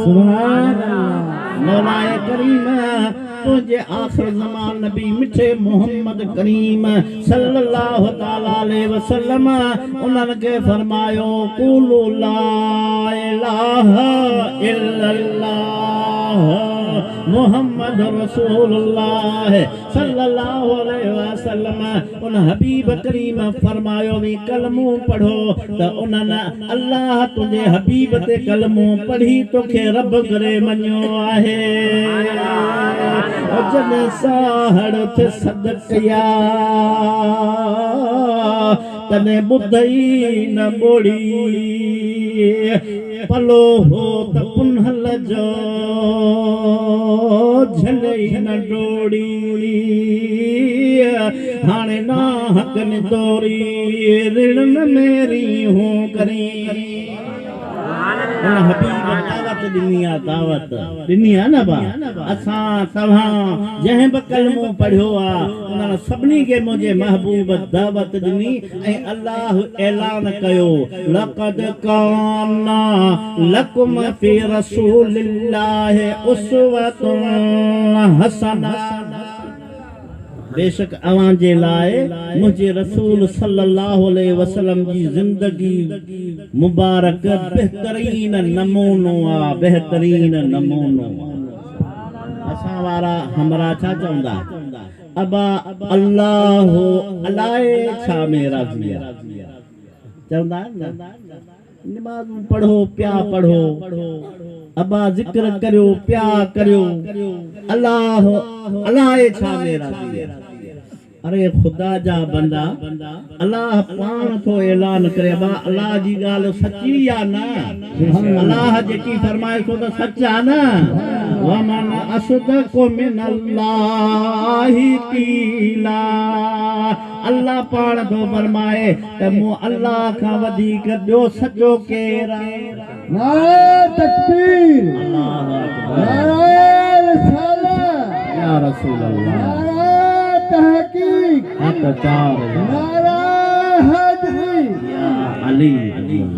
سبحان الله. مولاء ڪريم تنهنجي آخر زمان نبي مٺي محمد ڪريم صلّي الله تعالٰي عليه وسلّم انهن کي فرمايو، قولوا لا اله الا الله محمد رسول الله صلّي الله عليه وسلّم ان حبيب ڪريم فرمايو اوهين ڪلمو پڙهو ته انهن الله تنهنجي حبيب تي ڪلمو پڙهي توکي رب ڪري مڃيو آهي. او جڏهن ساهڙ ٿي سڏ ڪيا تڏهن ٻڌئي نه ٻوڙي پلو هو ته پنهل جو جهلئي نه ڊوڙي هاڻي ناحق نتوري رڙ نه ميري هون ڪرين. ان حبيب دعوت ڏني آ دعوت ڏني آ نه ڀا اسان توهان جنهن به ڪلمو پڙهيو آ انهن سڀني کي منهنجي محبوب دعوت ڏني ۽ الله اعلان ڪيو لقد ڪان لڪم في رسول الله اسوة حسنة بيشڪ اوهان جي لاء منهنجي رسول صلّي الله عليه وسلّم جي زندگي مبارڪ بهترين نمونو آ بهترين نمونو آ. اسان وارا همراهه ڇا چوندا ابا الله الائي ڇا ۾ راضي آ چوندا آهن نه نمازون پڙهو پيا پڙهو ابا ذڪر ڪريو پيا ڪريو الله الائي ڇا ۾ راضي آ اري خدا جا بندا الله پاڻ ٿو اعلان ڪري ابا الله جي ڳالهه سچي يا نه الله جيڪي فرمائي ٿو ته سچ آ نه ومن اصدق من الله قيلا الله پاڻ ٿو فرمائي ته مون الله کان وڌيڪ ٻيو سچو ڪير آهي؟ نعرہ تڪبير الله اڪبر نعرہ رسالت يا رسول الله نعرہ تحقيق حق چار يا نعرہ حيدري يا علي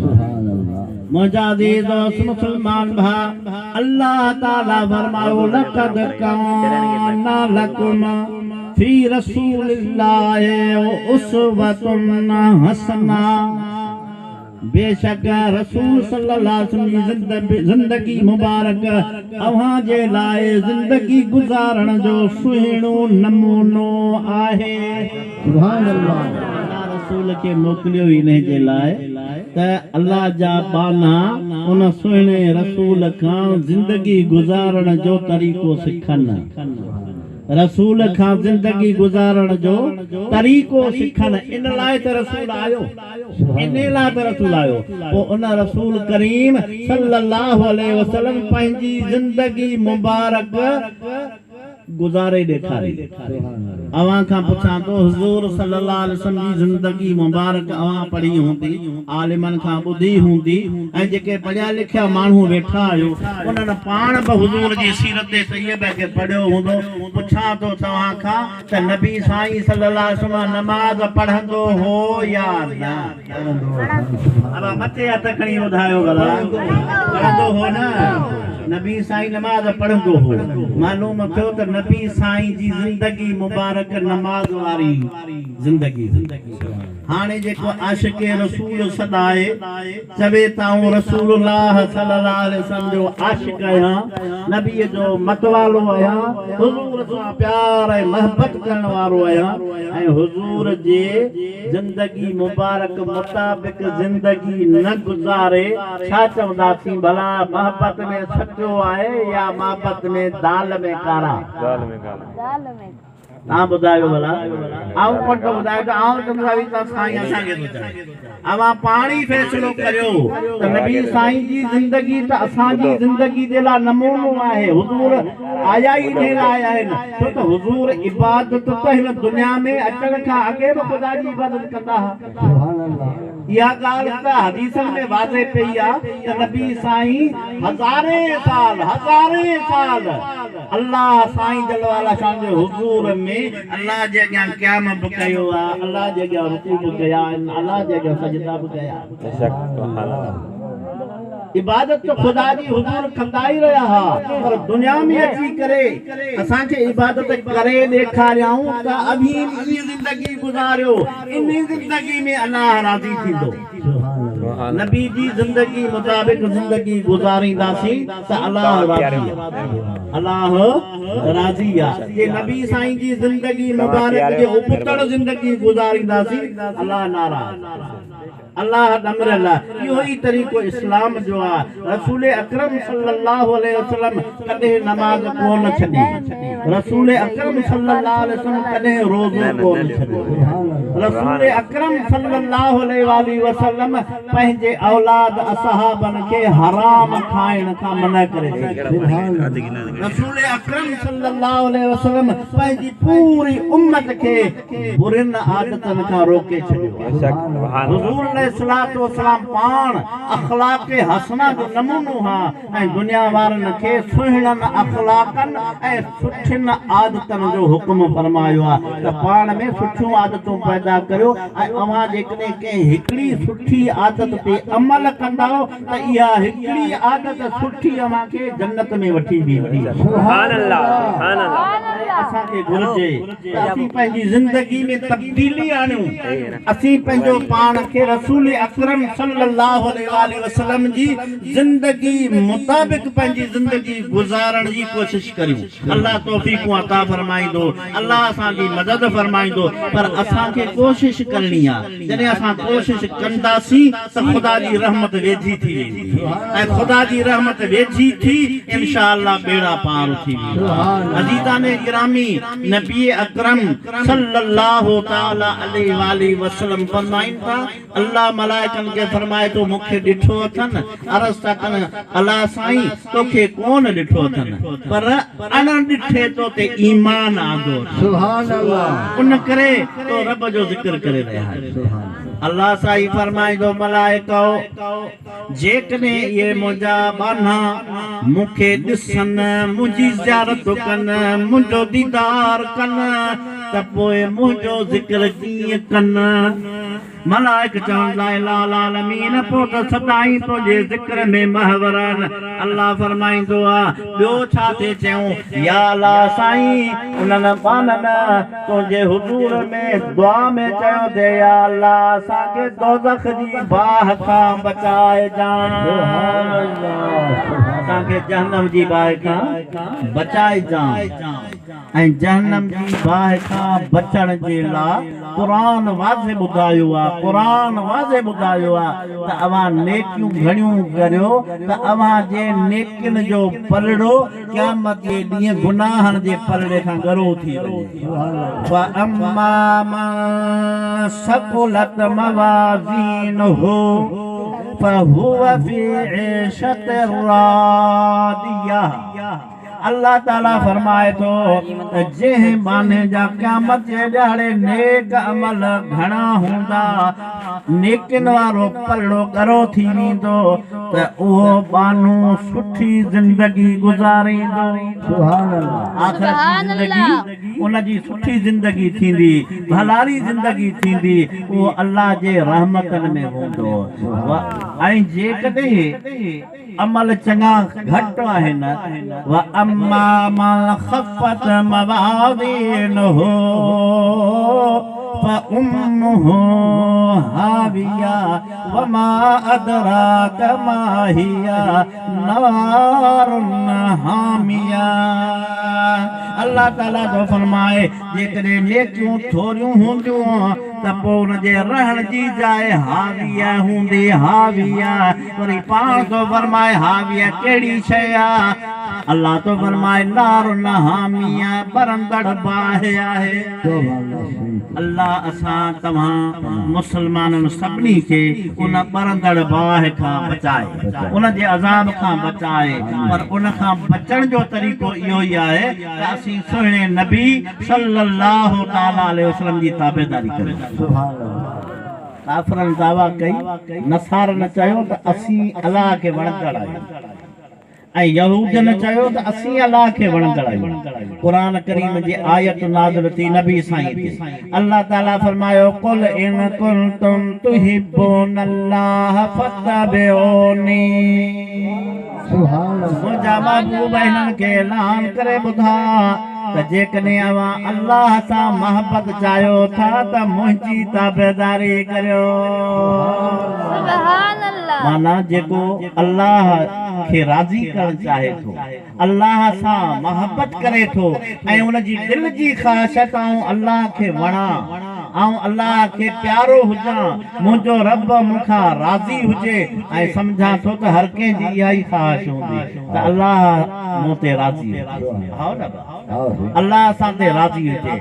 سبحان الله منهنجا عزيز دوست مسلمان ڀاء الله تعالي فرمايو لقد ڪان لڪم في رسول الله اسوة حسنة بيشڪ رسول صلي الله عليه وسلم جي زندگي مبارڪ اوهان جي لاء زندگي گذارڻ جو سهڻو نمونو آهي. سبحان الله. الله رسول کي موڪليو ئي انهي جي لاء ته الله جا ٻانها ان سهڻي رسول کان زندگي گذارڻ جو طريقو سکن. رسول کان زندگي گذارڻ جو طريقو سکن ان لاء ته رسول آيو انهي لاء ته رسول آيو پوء ان رسول ڪريم صلي الله عليه وسلم پنهنجي زندگي مبارڪ گذاري ڏيکاري. اوهان کان پڇان ٿو حضور صلي الله عليه وسلم جي زندگي مبارڪ اوهان پڙهي هوندي عالمن کان ٻڌي هوندي ۽ جيڪي پڙهيا لکيا ماڻهو ويٺا آهيو انهن پاڻ به حضور جي سيرت طيبه کي پڙهيو هوندو، پڇان ٿو توهان کان ته نبي سائين صلي الله عليه وسلم نماز پڙهندو هو يا نه؟ ابا مٿي هٿ کڻي ٻڌايو ڀلا پڙهندو هو نه؟ نبي سائين نماز پڙهندو هو. معلوم ٿيو ته نبي سائين جي زندگي مبارڪ نماز واري زندگي هئي. هاڻي جيڪو عاشق رسول سڏائي چوي ته آئون رسول الله صلي الله عليه وسلم جو عاشق آهيان، نبي جو متوالو آهيان، حضور سان پيار ۽ محبت ڪرڻ وارو آهيان ۽ حضور جي زندگي مبارڪ مطابق زندگي نه گذاري، ڇا چونداسين ڀلا محبت ۾ سچو آهي يا محبت ۾ دال ۾ ڪارا؟ توهان ٻڌايو ڀلا؟ آئون ڪونه ٿو ٻڌايان ته آئون چوندس ته سائين اسان کي ٿو چوي. اوهان پاڻ ئي فيصلو ڪريو ته نبي سائين جي زندگي ته اسان جي زندگي جي لاء نمونو آهي. حضور آيا ئي انهي لاء آهن ڇو ته حضور عبادت ته هن دنيا ۾ اچڻ کان اڳي به خدا جي عبادت ڪندا ها. اها ڳالهه ته حديثن ۾ واضح پئي آ ته نبي سائين هزارين سال هزارين سال الله سائين جل وعلا شان جي حضور ۾ الله جي اڳيان قيام به ڪيو آ، الله جي اڳيان رڪوع به ڪيا آهن، الله جي اڳيان سجدا به ڪيا آهن. عبادت ته خدا جي حضور ڪندا ئي رهيا ها پر دنيا ۾ اچي ڪري اسان کي عبادت ڪري ڏيکاريائون ته اوهين به ائين زندگي گذاريو انهي زندگي ۾ الله راضي ٿيندو. نبي جي زندگي مطابق زندگي گذارينداسين ته الله راضي الله راضي آ جي نبي سائين جي زندگي مبارڪ جي ابتڙ زندگي گذارينداسين الله ناراض. الله ڏمريل آ. اهو ئي طريقو اسلام جو آ. رسول اڪرم صلي الله عليه وسلم ڪڏهن نماز ڪو نه ڇڏي. رسول اڪرم صلي الله عليه وسلم ڪڏهن روزو ڪو نه ڇڏيو. رسول اڪرم صلي الله عليه واٰله وسلم پنهنجي اولاد اصحابن کي حرام کائڻ کان منع ڪري ڇڏيو. رسول اڪرم صلي الله عليه وسلم پنهنجي پوري امت کي برين عادتن کان روڪي ڇڏيو آهي. حضور عليه الصلوة والسلام پاڻ اخلاق حسنه جو نمونو ها ۽ دنيا وارن کي سهڻن اخلاقن ۽ سٺين عادتن جو حڪم فرمايو آهي ته پاڻ ۾ سٺيون عادتون پيدا ڪريو ۽ اوهان جيڪڏهن ڪنهن هڪڙي سٺي عادت تي عمل ڪندؤ ته اها هڪڙي عادت سٺي اوهان کي جنت ۾ وٺي ويندي. سبحان الله سبحان الله. اسان کي گهرجي ته اسين پنهنجي زندگي ۾ تبديلي آڻيون، اسين پنهنجو پاڻ کي رسول اڪرم صلي الله عليه واٰله وسلم جي زندگي مطابق پنهنجي زندگي گذارڻ جي ڪوشش ڪريون. الله توفيقون عطا فرمائيندو، الله اسان جي مدد فرمائيندو، پر اسان کي ڪوشش ڪرڻي آ. جڏهن اسان ڪوشش ڪنداسين ته خدا جي رحمت ويجهي ٿي ويندي ۽ خدا جي رحمت ويجهي ٿي انشاء الله ٻيڙا پار ٿي ويندا. عزيزان گرامي نبي اڪرم صلي الله تعالي عليه واٰله وسلم فرمائن ٿا، الله ملائڪن کي فرمائي ٿو مون کي ڏٺو اٿن؟ عرض ٿا ڪن الله سائين توکي ڪونه ڏٺو اٿن پر اڻ ڏٺي تو تي ايمان آندو اٿن ان ڪري تو رب جو ذڪر ڪري رهيا آهيو. الله سائين فرمائيندو ملائڪؤ! جيڪڏهن اهي منهنجا ٻانها مون کي ڏسن، منهنجي زيارت ڪن، منهنجو ديدار ڪن ته پوء منهنجو ذڪر ڪيئن ڪن؟ ملائڪ چوڻ لا اله العالمين پوء ته سدائين تنهنجي ذڪر ۾ محو رهن. الله فرمائيندو آ، ٻيو ڇا ٿي چيون، يا الله سائين انهن ٻانهن تنهنجي حضور ۾ دعا ۾ چيو ٿي يا الله اسان کي دوزخ جي باهه کان بچائجان، اسان کي جهنم جي باهه کان بچائجان. ۽ جهنم جي باهه کان بچڻ جي لا قرآن واضح ٻڌايو آ قرآن واضح ٻڌايو آ ته اوهان نيڪيون گهڻيون ڪريو ته اوهان جي نيڪين جو پلڙو قيامت جي ڏينهن گناهن جي پلڙي کان ڳرو ٿي وڃي فاما من ثقلت موازينه فهو في عيشة راضيه. الله تعاليٰ فرمائي ٿو ته جنهن ٻانهي جا قيامت جي ڏهاڙي نيڪ عمل گهڻا هوندا، نيڪين وارو پلڙو ڳرو ٿي ويندو ته اهو ٻانهو سٺي زندگي گذاريندو. سبحان الله. آخرت جي زندگي ان جي سٺي زندگي ٿيندي، ڀلاري زندگي ٿيندي، اهو الله جي رحمتن ۾ هوندو ۽ جيڪڏهن عمل چڱا گهٽ آهن، واما من خفت موازينه فامه هاويه وما ادراڪ ما هي نار حاميه الله تعالي ٿو فرمائي جيڪڏهن نيڪيون ٿوريون هونديون ته پوء ان جي رهڻ جي جاء هاويه هوندي، هاويه وري پاڻ ٿو فرمائي هاويه ڪهڙي شيء آ؟ الله ٿو فرمائي نار حاميه ٻرندڙ باهه آهي. الله اسان توهان مسلمانن سڀني کي ان ٻرندڙ باهه کان بچائي، ان جي عذاب کان بچائي، پر ان کان بچڻ جو طريقو اهو ئي آهي ته اسين سهڻي نبي صلّي الله تعالٰي عليه وسلّم جي تابعداري ڪريون. ڪافرن دعويٰ ڪئي، نصارن چيو ته اسين الله کي وڻندڙ آهيون ۽ يهودين چيو ته اسين الله کي وڻندڙ آهيون. قرآن ڪريم جي آيت نازل ٿي نبي سائين تي. الله تعاليٰ فرمايو، قل ان ڪنتم تحبون الله فاتبعوني. منهنجا محبوب هنن کي اعلان ڪري ٻڌاء. ته جيڪڏهن اوهان الله سان محبت چاهيو ٿا ته منهنجي تابعداري ڪريو. معنيٰ جيڪو الله کي راضي ڪرڻ چاهي ٿو، الله سان محبت ڪري ٿو ۽ ان جي دل جي خواهش ته آئون الله کي وڻان، آئون الله کي پيارو هجان، منهنجو رب مون کان راضي هجي ۽ سمجهان ٿو ته هر ڪنهن جي اها ئي خواهش هوندي ته الله مون تي راضي هجي. هائو نه ڀاء؟ الله اسان تي راضي هجي.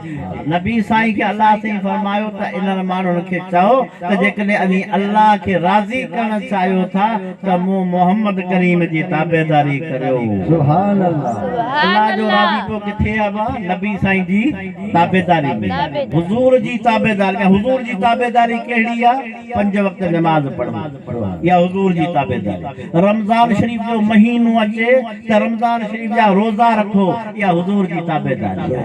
نبي سائين کي الله سائين فرمايو ته انهن ماڻهن کي چئو ته جيڪڏهن اوهين الله کي راضي ڪرڻ چاهيو ٿا ته مون محمد ڪريم جي تابعداري ڪريو. سبحان الله. الله جو راضيپو ڪٿي آهي ڀاء؟ نبي سائين جي تابعداري ۾. حضور جي تابعداري ۾. حضور جي تابعداري ڪهڙي آهي؟ پنج وقت نماز پڙهو اها حضور جي تابعداري. رمضان شريف جو مهينو اچي ته رمضان شريف جا روزا رکو اها حضور جي تابعداري آهي.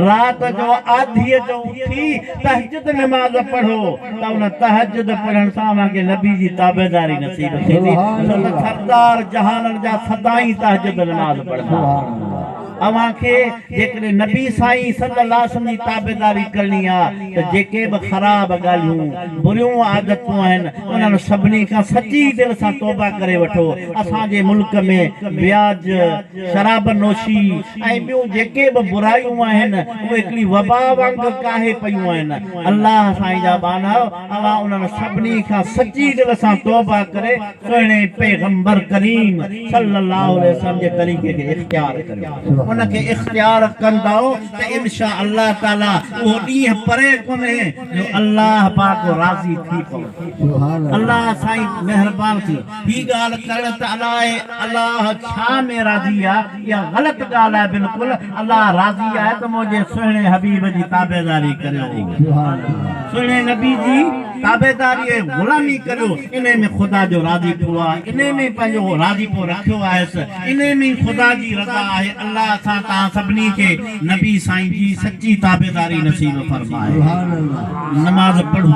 رات جو آڌيء جو اٿي تهجد نماز پڙهو ته ان تهجد پڙهڻ سان اوهان کي نبي جي تابعداري نصيب ٿيندي ڇو ته سردار جهانن جا سدائين تهجد نماز پڙهندا هئا. اوهان کي جيڪڏهن نبي سائين صلّي الله عليه وسلّم جي تابعداري ڪرڻي آ ته جيڪي به خراب ڳالهيون، بريون عادتون آهن، انهن سڀني کان سچي دل سان توبه ڪري وٺو. اسان جي ملڪ ۾ وياج، شراب نوشي ۽ ٻيون جيڪي به برايون آهن، اهي هڪڙي وبا وانگر ڪاهي پيون آهن. الله سائين جا ٻانهؤ! اوهان انهن سڀني کان سچي دل سان توبه ڪري سهڻي پيغمبر ڪريم صلّي اللّٰه عليه وسلّم جي طريقي کي اختيار ڪريو. ان کي اختيار ڪندؤ ته ان شاء الله تعالٰي اهو ڏينهن پري ڪونهي جو الله پاڪ راضي ٿي پوندو. الله سائين مهربان ٿي هي ڳالهه ڪرڻ ته الائي الله ڇا ۾ راضي آ اها غلط ڳالهه آهي بلڪل الله راضي آهي ته منهنجي سهڻي حبيب جي تابعداري ڪريو. سهڻي نبي جي تابعداري ۽ غلامي ڪريو، انهي ۾ خدا جو راضيپو آهي، انهي ۾ پنهنجو راضيپو رکيو آهيس، انهي ۾ ئي خدا جي رضا آهي، الله اسان توهان سڀني کي نبي سائين جي سچي تابعداري نصيب فرمائي. نماز پڙهو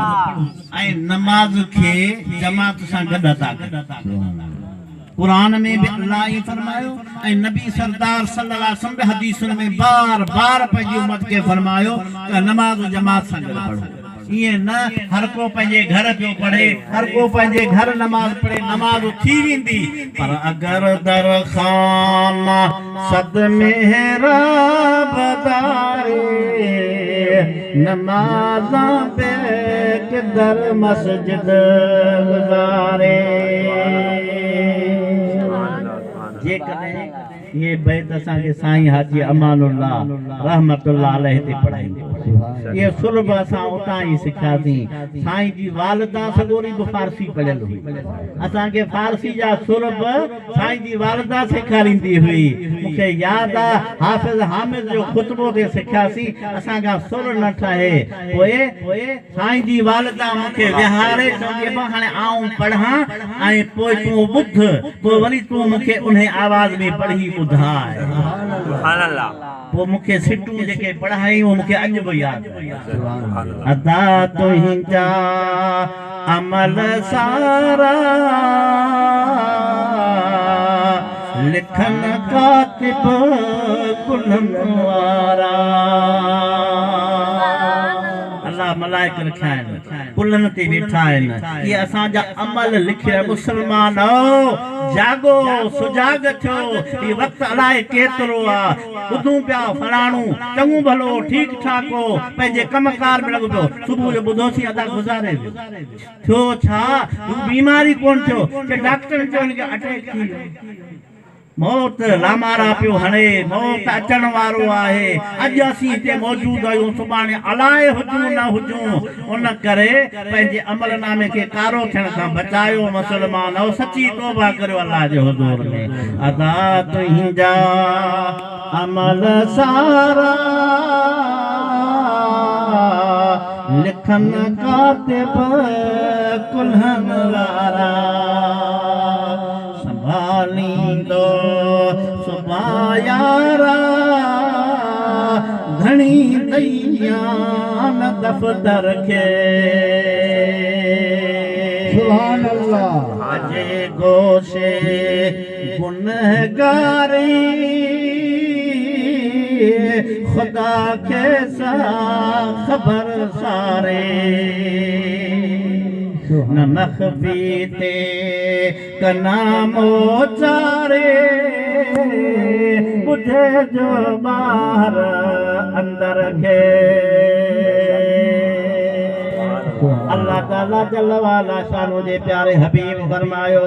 ۽ نماز کي جماعت سان گڏ ادا ڪريو. قرآن ۾ به الله ائين فرمايو ۽ نبي سردار صلي الله عليه وسلم به حديثن ۾ بار بار پنهنجي امت کي فرمايو ته نماز جماعت سان گڏ پڙهو. ائين نه هر ڪو پنهنجي گهر پيو پڙهي، هر ڪو پنهنجي گهر نماز پڙهي نماز ٿي ويندي پر اگر در خانه صد محراب داري نمازان بيڪ در مسجد گذاري. جيڪڏهن اهي بيت اسان کي سائين حاجي امان الله رحمة الله عليه تي پڙهائيندو. اهي سر به اسان اتان ئي سکياسين. سائين جي والده سڳوري به فارسي پڙهيل هئي. اسان کي فارسي جا سر به سائين جي والده سيکاريندي هئي. مون کي ياد آ حافظ حامد جو خطبو تي سکياسين، اسان کان سر نه ٺهي. پوء سائين جي والده مون کي ويهاري چوندي ابا هاڻي آئون پڙهان ۽ پوء تون ٻڌ، پوء وري تون مون کي انهي آواز ۾ پڙهي ٻڌاء. سبحان الله. پوء مون کي سٽون جيڪي پڙهايائين اهي مون کي اڄ به ياد آهن. ادا تنهنجا عمل سارا لکن ڪاتب ڪلهن وارا. الله ملائڪ رکيا آهن ڪلهن تي ويٺا آهن اهي اسان جا عمل لکي رهيا مسلمانؤ جاڳو سجاڳ ٿيو هي وقت الائي ڪيترو آ ٻڌون پيا فلاڻو چڱو ڀلو ٺيڪ ٺاڪ هو پنهنجي ڪم ڪار ۾ لڳو پيو صبح جو ٻڌوسين ادا گذاري ويو ٿيو ڇا هو بيمار ئي ڪونه ٿيو چي ڊاڪٽرن چيو هن کي اٽيڪ ٿي ويو موت لامارا پيو هڻي، موت اچڻ وارو آهي، اڄ اسين هتي موجود آهيون، سڀاڻي الائي هجون نه هجون، ان ڪري پنهنجي عمل نامي کي ڪارو ٿيڻ کان بچايو مسلمانؤ سچي توبه ڪريو الله جي حضور ۾ ادا تنهنجا عمل سارا لکن ڪاتب ڪلهن وارا. سنڀاليندو صبا يارا ڌڻي ديان دفتر کي. سبحان الله. اجي گوشي گنهگاري خدا کي سا خبر ساري نه مخفي تي ڪنا موچاري ٻڌي جو ٻاهر اندر کي. الله تعالي جل وعلا شانه جي پياري حبيب فرمايو،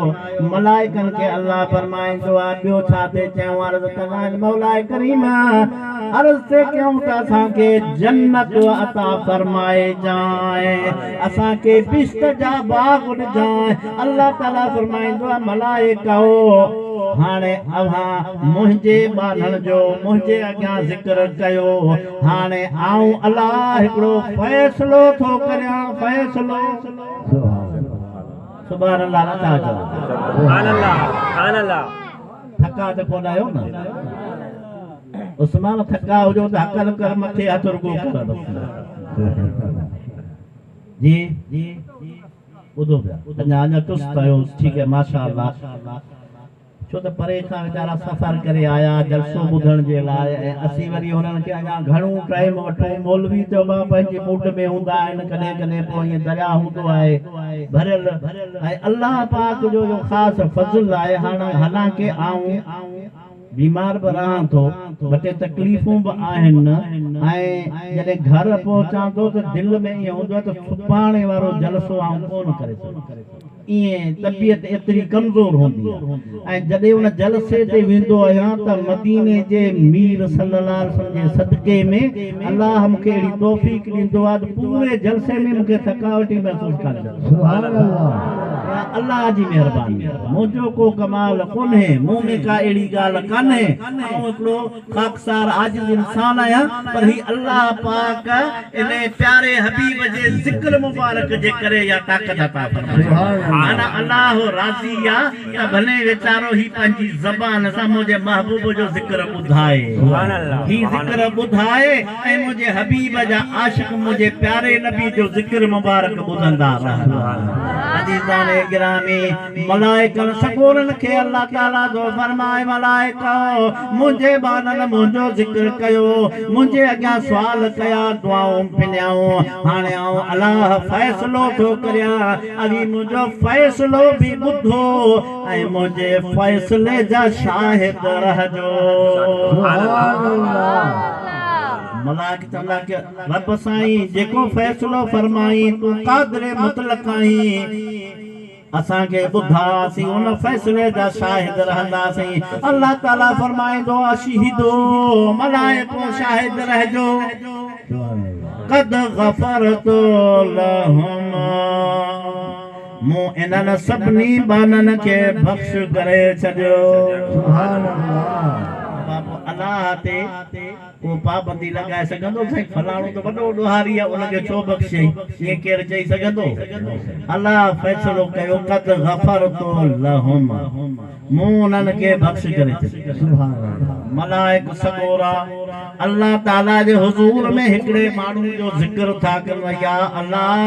ملائڪن کي الله فرمائيندو آهي ٻيو ڇا ٿي چيون عرض ڪندا آهن مولاء ڪريم عرض ٿي ڪيون ته اسان کي جنت عطا فرمائجانء اسان کي بهشت جا باغ ڏجانء الله تعاليٰ فرمائيندو آهي، ملائڪؤ! هاڻي اوهان منهنجي ٻانهن جو منهنجي اڳيان ذڪر ڪيو، هاڻي آئون الله هڪڙو فيصلو ٿو ڪريان، فيصلو. سبحان الله نه ٿا چئو. سبحان الله سبحان الله. ٿڪا ته ڪونه آهيو نه؟ عثمان ٿڪا هجو ته هڪل ڪر مٿي هٿ رڳو ڪر بس. جي ٻڌو پيا اڃا اڃا چست آهيو ٺيڪ آهي ماشاء الله ڇو ته پري کان ويچارا سفر ڪري آيا جلسو ٻڌڻ جي لاء ۽ اسين وري هنن کي اڃا گهڻو ٽائيم وٺون مولوي ته به پنهنجي موڊ ۾ هوندا آهن ڪڏهن ڪڏهن پوء ائين درياء هوندو آهي ڀريل ۽ الله پاڪ جو اهو خاص فضل آهي هاڻ حالانڪه آئون بيمار به رهان ٿو، ٻه ٽي تڪليفون به آهن ۽ جڏهن گهر پهچان ٿو ته دل ۾ ائين هوندو آهي ته سڀاڻي وارو جلسو آئون ڪونه ڪري سگهندس. ائين طبيعت ايتري ڪمزور هوندي آهي ۽ جڏهن ان جلسي تي ويندو آهيان ته مديني جي مير صلي الله عليه وسلم جي صدقي ۾ الله مون کي اهڙي توفيق ڏيندو آهي ته پوري جلسي ۾ مون کي ٿڪاوٽ ئي محسوس ڪانه ٿيندي. سبحان الله. اها الله جي مهرباني آهي. منهنجو ڪو ڪمال ڪونهي، مون ۾ ڪا اهڙي ڳالهه ڪانهي، آئون هڪڙو خاڪسار عاجز انسان آهيان، پر هي الله پاڪ انهي پياري حبيب جي ذڪر مبارڪ جي ڪري اها طاقت عطا فرمائي. معنيٰ الله راضي آ ته ڀلي ويچارو هي پنهنجي زبان سان منهنجي محبوب جو ذڪر ٻڌائي. هي ذڪر ٻڌائي ۽ منهنجي حبيب جا عاشق منهنجي پياري نبي جو ذڪر مبارڪ ٻڌندا رهن. عزيزان گرامي! ملائڪن سڳورن کي الله تعاليٰ ٿو فرمائي، ملائڪؤ! منهنجي ٻانهن منهنجو ذڪر ڪيو، منهنجي اڳيان سوال ڪيا، دعائون پنيائون، هاڻي آئون الله فيصلو ٿو ڪريان، اوهين منهنجو فيصلو به ٻڌو ۽ منهنجي فيصلي جا شاهد رهجو. سبحان الله. ملائڪ چوندا ته رب سائين جيڪو فيصلو فرمائين تون قادر مطلق آهين اسان کي ٻڌاء اسين ان فيصلي جا شاهد رهنداسين الله تعالي فرمائيندو اشهدو ملائڪو شاهد رهجو. سبحان الله. قد غفرت لهم مون انهن سڀني ٻانهن کي بخش ڪري ڇڏيو. سبحان الله. بابو الله تي ڪو پابندي لڳائي سگهندو سائين فلاڻو ته وڏو ڏوهاري آهي ان کي ڇو بخشيائين ائين ڪير چئي سگهندو الله فيصلو ڪيو قد غفرت لهم مون انهن کي بخش ڪري ڇڏيو. سبحان الله. ملائڪ سڳورا الله تعاليٰ جي حضور ۾ هڪڙي ماڻهو جو ذڪر ٿا ڪن يا الله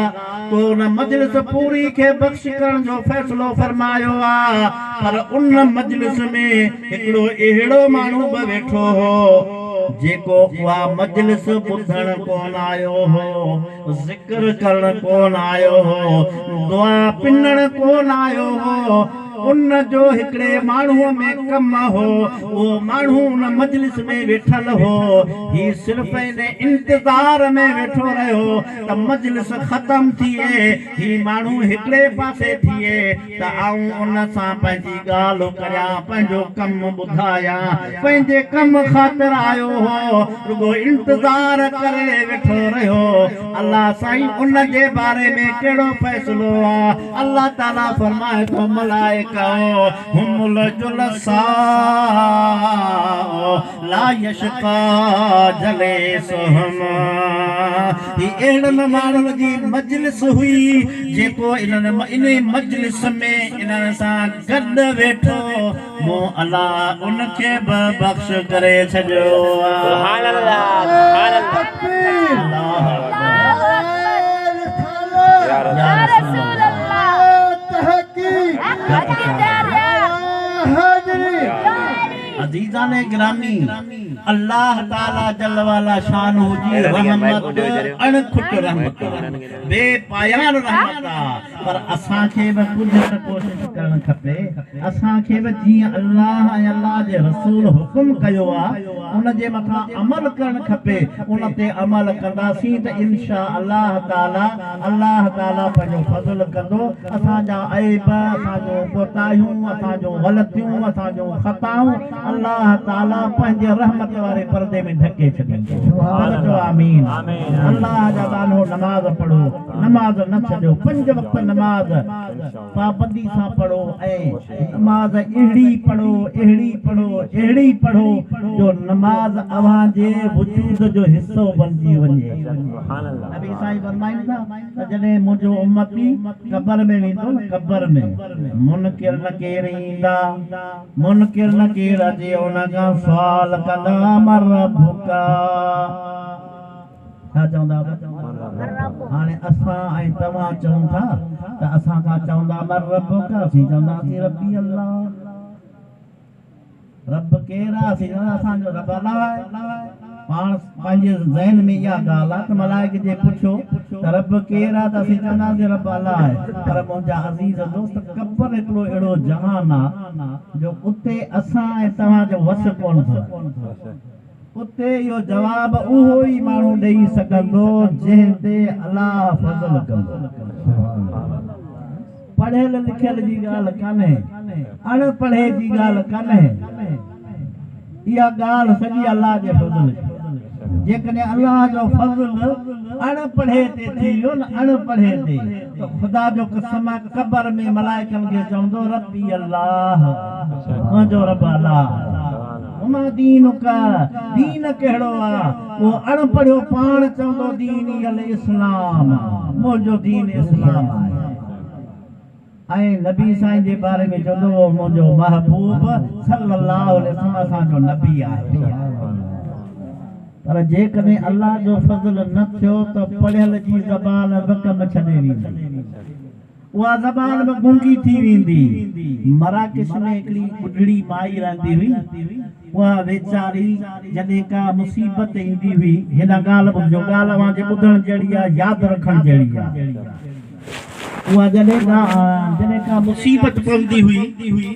تو ان مجلس پوري کي بخش ڪرڻ جو فيصلو فرمايو آ پر ان مجلس ۾ هڪڙو اهڙو ماڻهو به ويٺو هو جيڪو اها مجلس ٻڌڻ ڪونه آيو هو، ذڪر ڪرڻ ڪونه آيو هو، دعا پنڻ ڪونه آيو هو، ان جو هڪڙي ماڻهوء ۾ ڪم هو، اهو ماڻهو ان مجلس ۾ ويٺل هو، هي صرف ان انتظار ۾ ويٺو رهيو ته مجلس ختم ٿئي، هي ماڻهو هڪڙي پاسي ٿئي ته آئون ان سان پنهنجي ڳالهه ڪريان، پنهنجو ڪم ٻڌايان. پنهنجي ڪم خاطر آيو هو، رڳو انتظار ڪري ويٺو رهيو. الله سائين ان جي باري ۾ ڪهڙو فيصلو آ؟ الله تعاليٰ فرمائي ٿو، ملائڪؤ! هم الجلساء لا يشقا جليسهم هي اهڙن ماڻهن جي مجلس هئي جيڪو انهن انهي مجلس ۾ انهن سان گڏ ويٺو مون الله ان کي به بخش ڪري ڇڏيو. سبحان الله سبحان الله تڪبير الله اڪبر نعرہ رسالت يا رسول الله تحقيق نعرہ حاضري. عزيزان گرامي! الله تعالي جل وعلا شانه جي رحمت اڻ کٽ رحمت آ، بي پايان رحمت آ، پر اسان کي به ڪجهه ته ڪوشش ڪرڻ کپي، اسان کي به جيئن الله ۽ الله جي رسول حڪم ڪيو آ، ان جي مٿان عمل ڪرڻ کپي، ان تي عمل ڪنداسين ته انشاء الله تعالي الله تعالي پنهنجو فضل ڪندو، اسان جا عيب، اسان جون ڪوتاهيون، اسان جون غلطيون، اسان جون خطائون الله تعالي پنهنجي رحمت واري پردي ۾ ڍڪي ڇڏيندو. سڀ چئو آمين. الله جا ٻانهو نماز پڙهو، نماز نه ڇڏيو، پنج وقت نماز پابندي سان پڙهو ۽ نماز اهڙي پڙهو، اهڙي پڙهو، اهڙي پڙهو جو نماز اوهان جي وجود جو حصو بڻجي وڃي. نبي سائين فرمائن ٿا ته جڏهن منهنجو امتي قبر ۾ ويندو نه قبر ۾ منڪر نڪير ايندا، منڪر نڪير اچي ان کان سوال ڪندا من ربک؟ ڇا چوندا هاڻي اسان ۽ توهان چئون ٿا ته اسان کان چوندا من ربک؟ اسين چونداسين ربي الله. رب ڪير آ؟ اسين چوندا اسان جو رب الله آهي. پاڻ پنهنجي ذهن ۾ اها ڳالهه آ ته ملائڪ جي پڇيو ته رب ڪير آ ته اسين چونداسين رب الله آهي. پر منهنجا عزيز دوست قبر هڪڙو اهڙو جهان آ جو اتي اسان ۽ توهان جو وس ڪونه ٿو هلي. اتي اهو جواب اهو ئي ماڻهو ڏئي سگهندو جنهن تي الله فضل ڪندو. پڙهيل لکيل جي ڳالهه ڪانهي، اڻ پڙهي جي ڳالهه ڪانهي، اها ڳالهه سڄي الله جي فضل جي آهي. جيڪڏهن الله جو فضل اڻ پڙهي تي ٿي ويو نه اڻ پڙهي تي ته خدا جو قسم آهي قبر ۾ ملائڪن کي چوندو ربي الله منهنجو رب الله آهي. وما دينک، دين ڪهڙو آ؟ اهو اڻ پڙهيو پاڻ چوندو ديني الاسلام، منهنجو دين اسلام آهي. ۽ نبي سائين جي باري ۾ چوندو اهو منهنجو محبوب صلي الله عليه وسلم اسان جو نبي آهي. پر جيڪڏهن الله جو فضل نه ٿيو ته پڙهيل جي زبان به ڪم ڇڏي ويندي. اها زبان به گونگي ٿي ويندي. مراڪش ۾ هڪڙي ٻڍڙي مائي رهندي هئي. اها ويچاري جڏهن ڪا مصيبت ايندي هئي. هيڏانهن ڳالهه ٻڌجو، ڳالهه اوهان جي ٻڌڻ جهڙي آهي، ياد رکڻ جهڙي آهي. اها جڏهن ڪا جڏهن ڪا مصيبت پوندي هئي،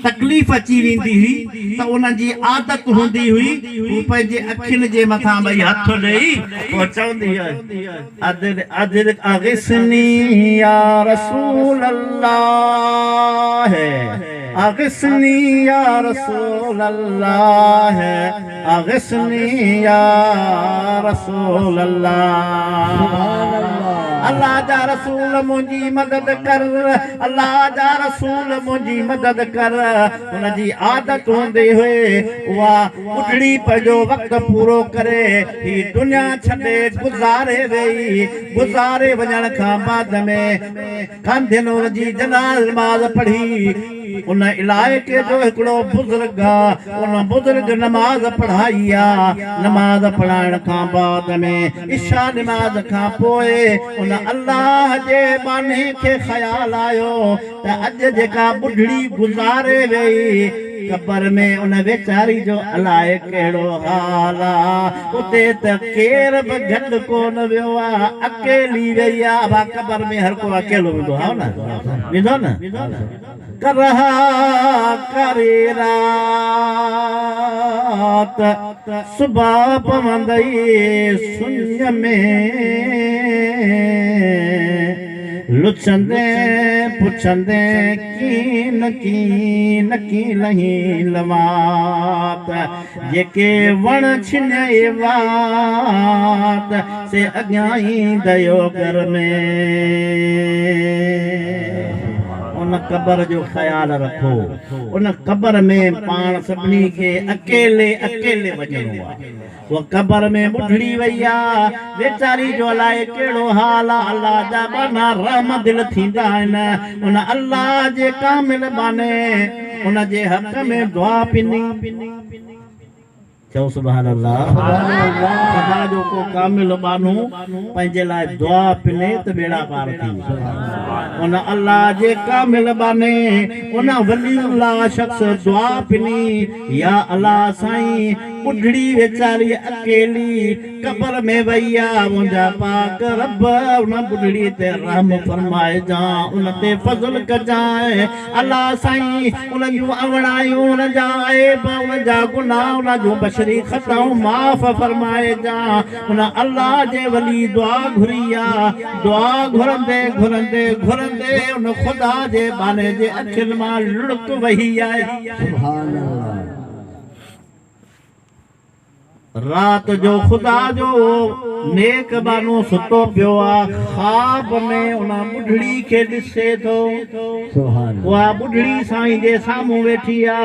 تڪليف اچي ويندي هئي ته ان جي عادت هوندي هئي، هو پنهنجي اکين جي مٿان ٻئي هٿ ڏيئي پوء چوندي هئي. ادرڪ اغثني يا رسول الله. اغثني يا رسول الله اغثني يا رسول الله الله جا رسول منهنجي مدد ڪر الله جا رسول منهنجي مدد ڪر. ان جي عادت هوندي هئي اها ٻڍڙي پنهنجو وقت پورو ڪري هي دنيا ڇڏي گذاري ويئي. گذاري وڃڻ کان بعد ۾ ڪانڌين ان جي جنازه نماز پڙهي. ان علائقي جو هڪڙو بزرگ ان بزرگ نماز پڙهائي آ. نماز پڙهائڻ کان بعد ۾ عشاء نماز کان پوء ان الله جي ٻانهي کي خيال آيو ته اڄ جيڪا ٻڍڙي گذاري ويئي، قبر ۾ ان ويچاري جو الائي ڪهڙو حال آ. اتي ته ڪير به گڏ ڪونه ويو آ، اڪيلي ويئي آ. ڀا قبر ۾ هر ڪو اڪيلو ويندو هائو نه؟ ويندو نه؟ ڪرها ڪاري رات، صبح پوندئي سڃ ۾. لڇندين پڇندين ڪين ڪين ڪين لهين لوات، جيڪي وڻ ڇنئي وات، سي اڳيان اينديو گهر ۾. ان قبر جو خيال رکو. ان قبر ۾ پاڻ سڀني کي اڪيلي اڪيلي وڃڻو آ. هوء قبر ۾ ٻڍڙي وئي آ، ويچاري جو الائي ڪهڙو حال آ، الله جا ٻانها رحم دل ٿيندا آهن، ان الله جي ڪامل ٻانهي ان جي حق ۾ دعا پني. چئو سبحان الله. خدا جو ڪو ڪامل ٻانهو پنهنجي لاء دعا پني ته ٻيڙا پار ٿي ويندا. ان الله جي ڪامل ٻانهي ان ولي الله شخص دعا پني، يا الله سائين ٻڍڙي ويچاري اڪيلي قبر ۾ وئي آ، منهنجا پاڪ رب ان ٻڍڙي تي رحم فرمائجان، ان تي فضل ڪجانء، الله سائين ان جون اوڻايون، ان جا عيب، ان جا گناهه، ان جون بشري خطائون معاف فرمائجان. ان الله جي ولي دعا گهري آ، دعا گهرندي گهرندي گهرندي ان خدا جي ٻانهي جي اکين مان لڙڪ وهي آئي. سبحان الله. رات جو خدا جو نيڪ ٻانهو ستو پيو آ، خواب ۾ ان ٻڍڙي کي ڏسي ٿو. اها ٻڍڙي سائين جي سامهون ويٺي آ،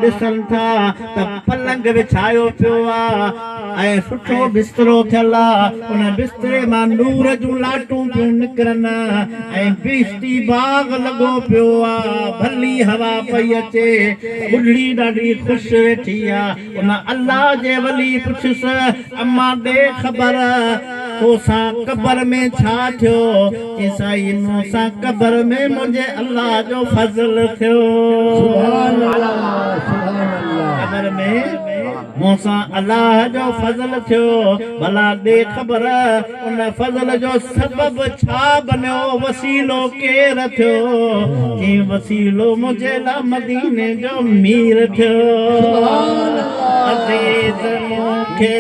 ڏسن ٿا ته پلنگ وڇايو پيو آ ۽ سٺو بسترو ٿيل آ، ان بستري مان نور جون لاٽون پيون نڪرن ۽ بهشتي باغ لڳو پيو آ، ڀلي هوا پئي اچي، ٻڍڙي ڏاڍي خوش ويٺي آ. ان الله جي ولي پڇيس، امان ڏي خبر، تو سان قبر ۾ ڇا ٿيو؟ چي سائين مون سان قبر ۾ منهنجي الله جو فضل ٿيو. سبحان الله سبحان الله. قبر ۾ مون سان الله جو فضل ٿيو، ڀلا ڏي خبر ان فضل جو سبب ڇا بنيو، وسيلو ڪير ٿيو؟ چي وسيلو منهنجي لا مديني جو مير ٿيو. عزيز مون کي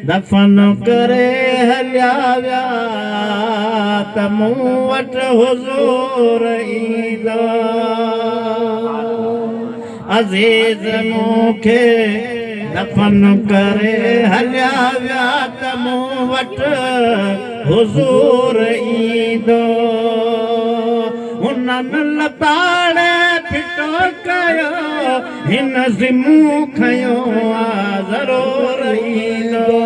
دفن ڪري هليا ويا ته مون وٽ حضور ايندو. عزيز مون کي دفن ڪري هليا ويا ته مون وٽ حضور ايندو. هنن لتاڙي ڦٽو ڪيو، هن ذمو کنيو آ ضرور ايندو.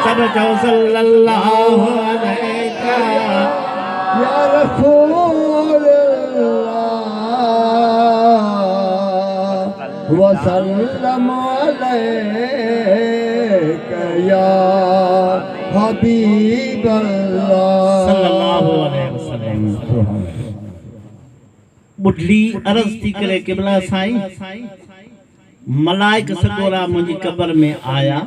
سڀ چئو صلي الله عليڪ يا رسول الله وسلم عليڪ يا حبيب الله. صلي الله عليه وسلم. ٻڍڙي عرض ٿي ڪري قبلا سائين! ملائڪ سڳورا منهنجي قبر ۾ آيا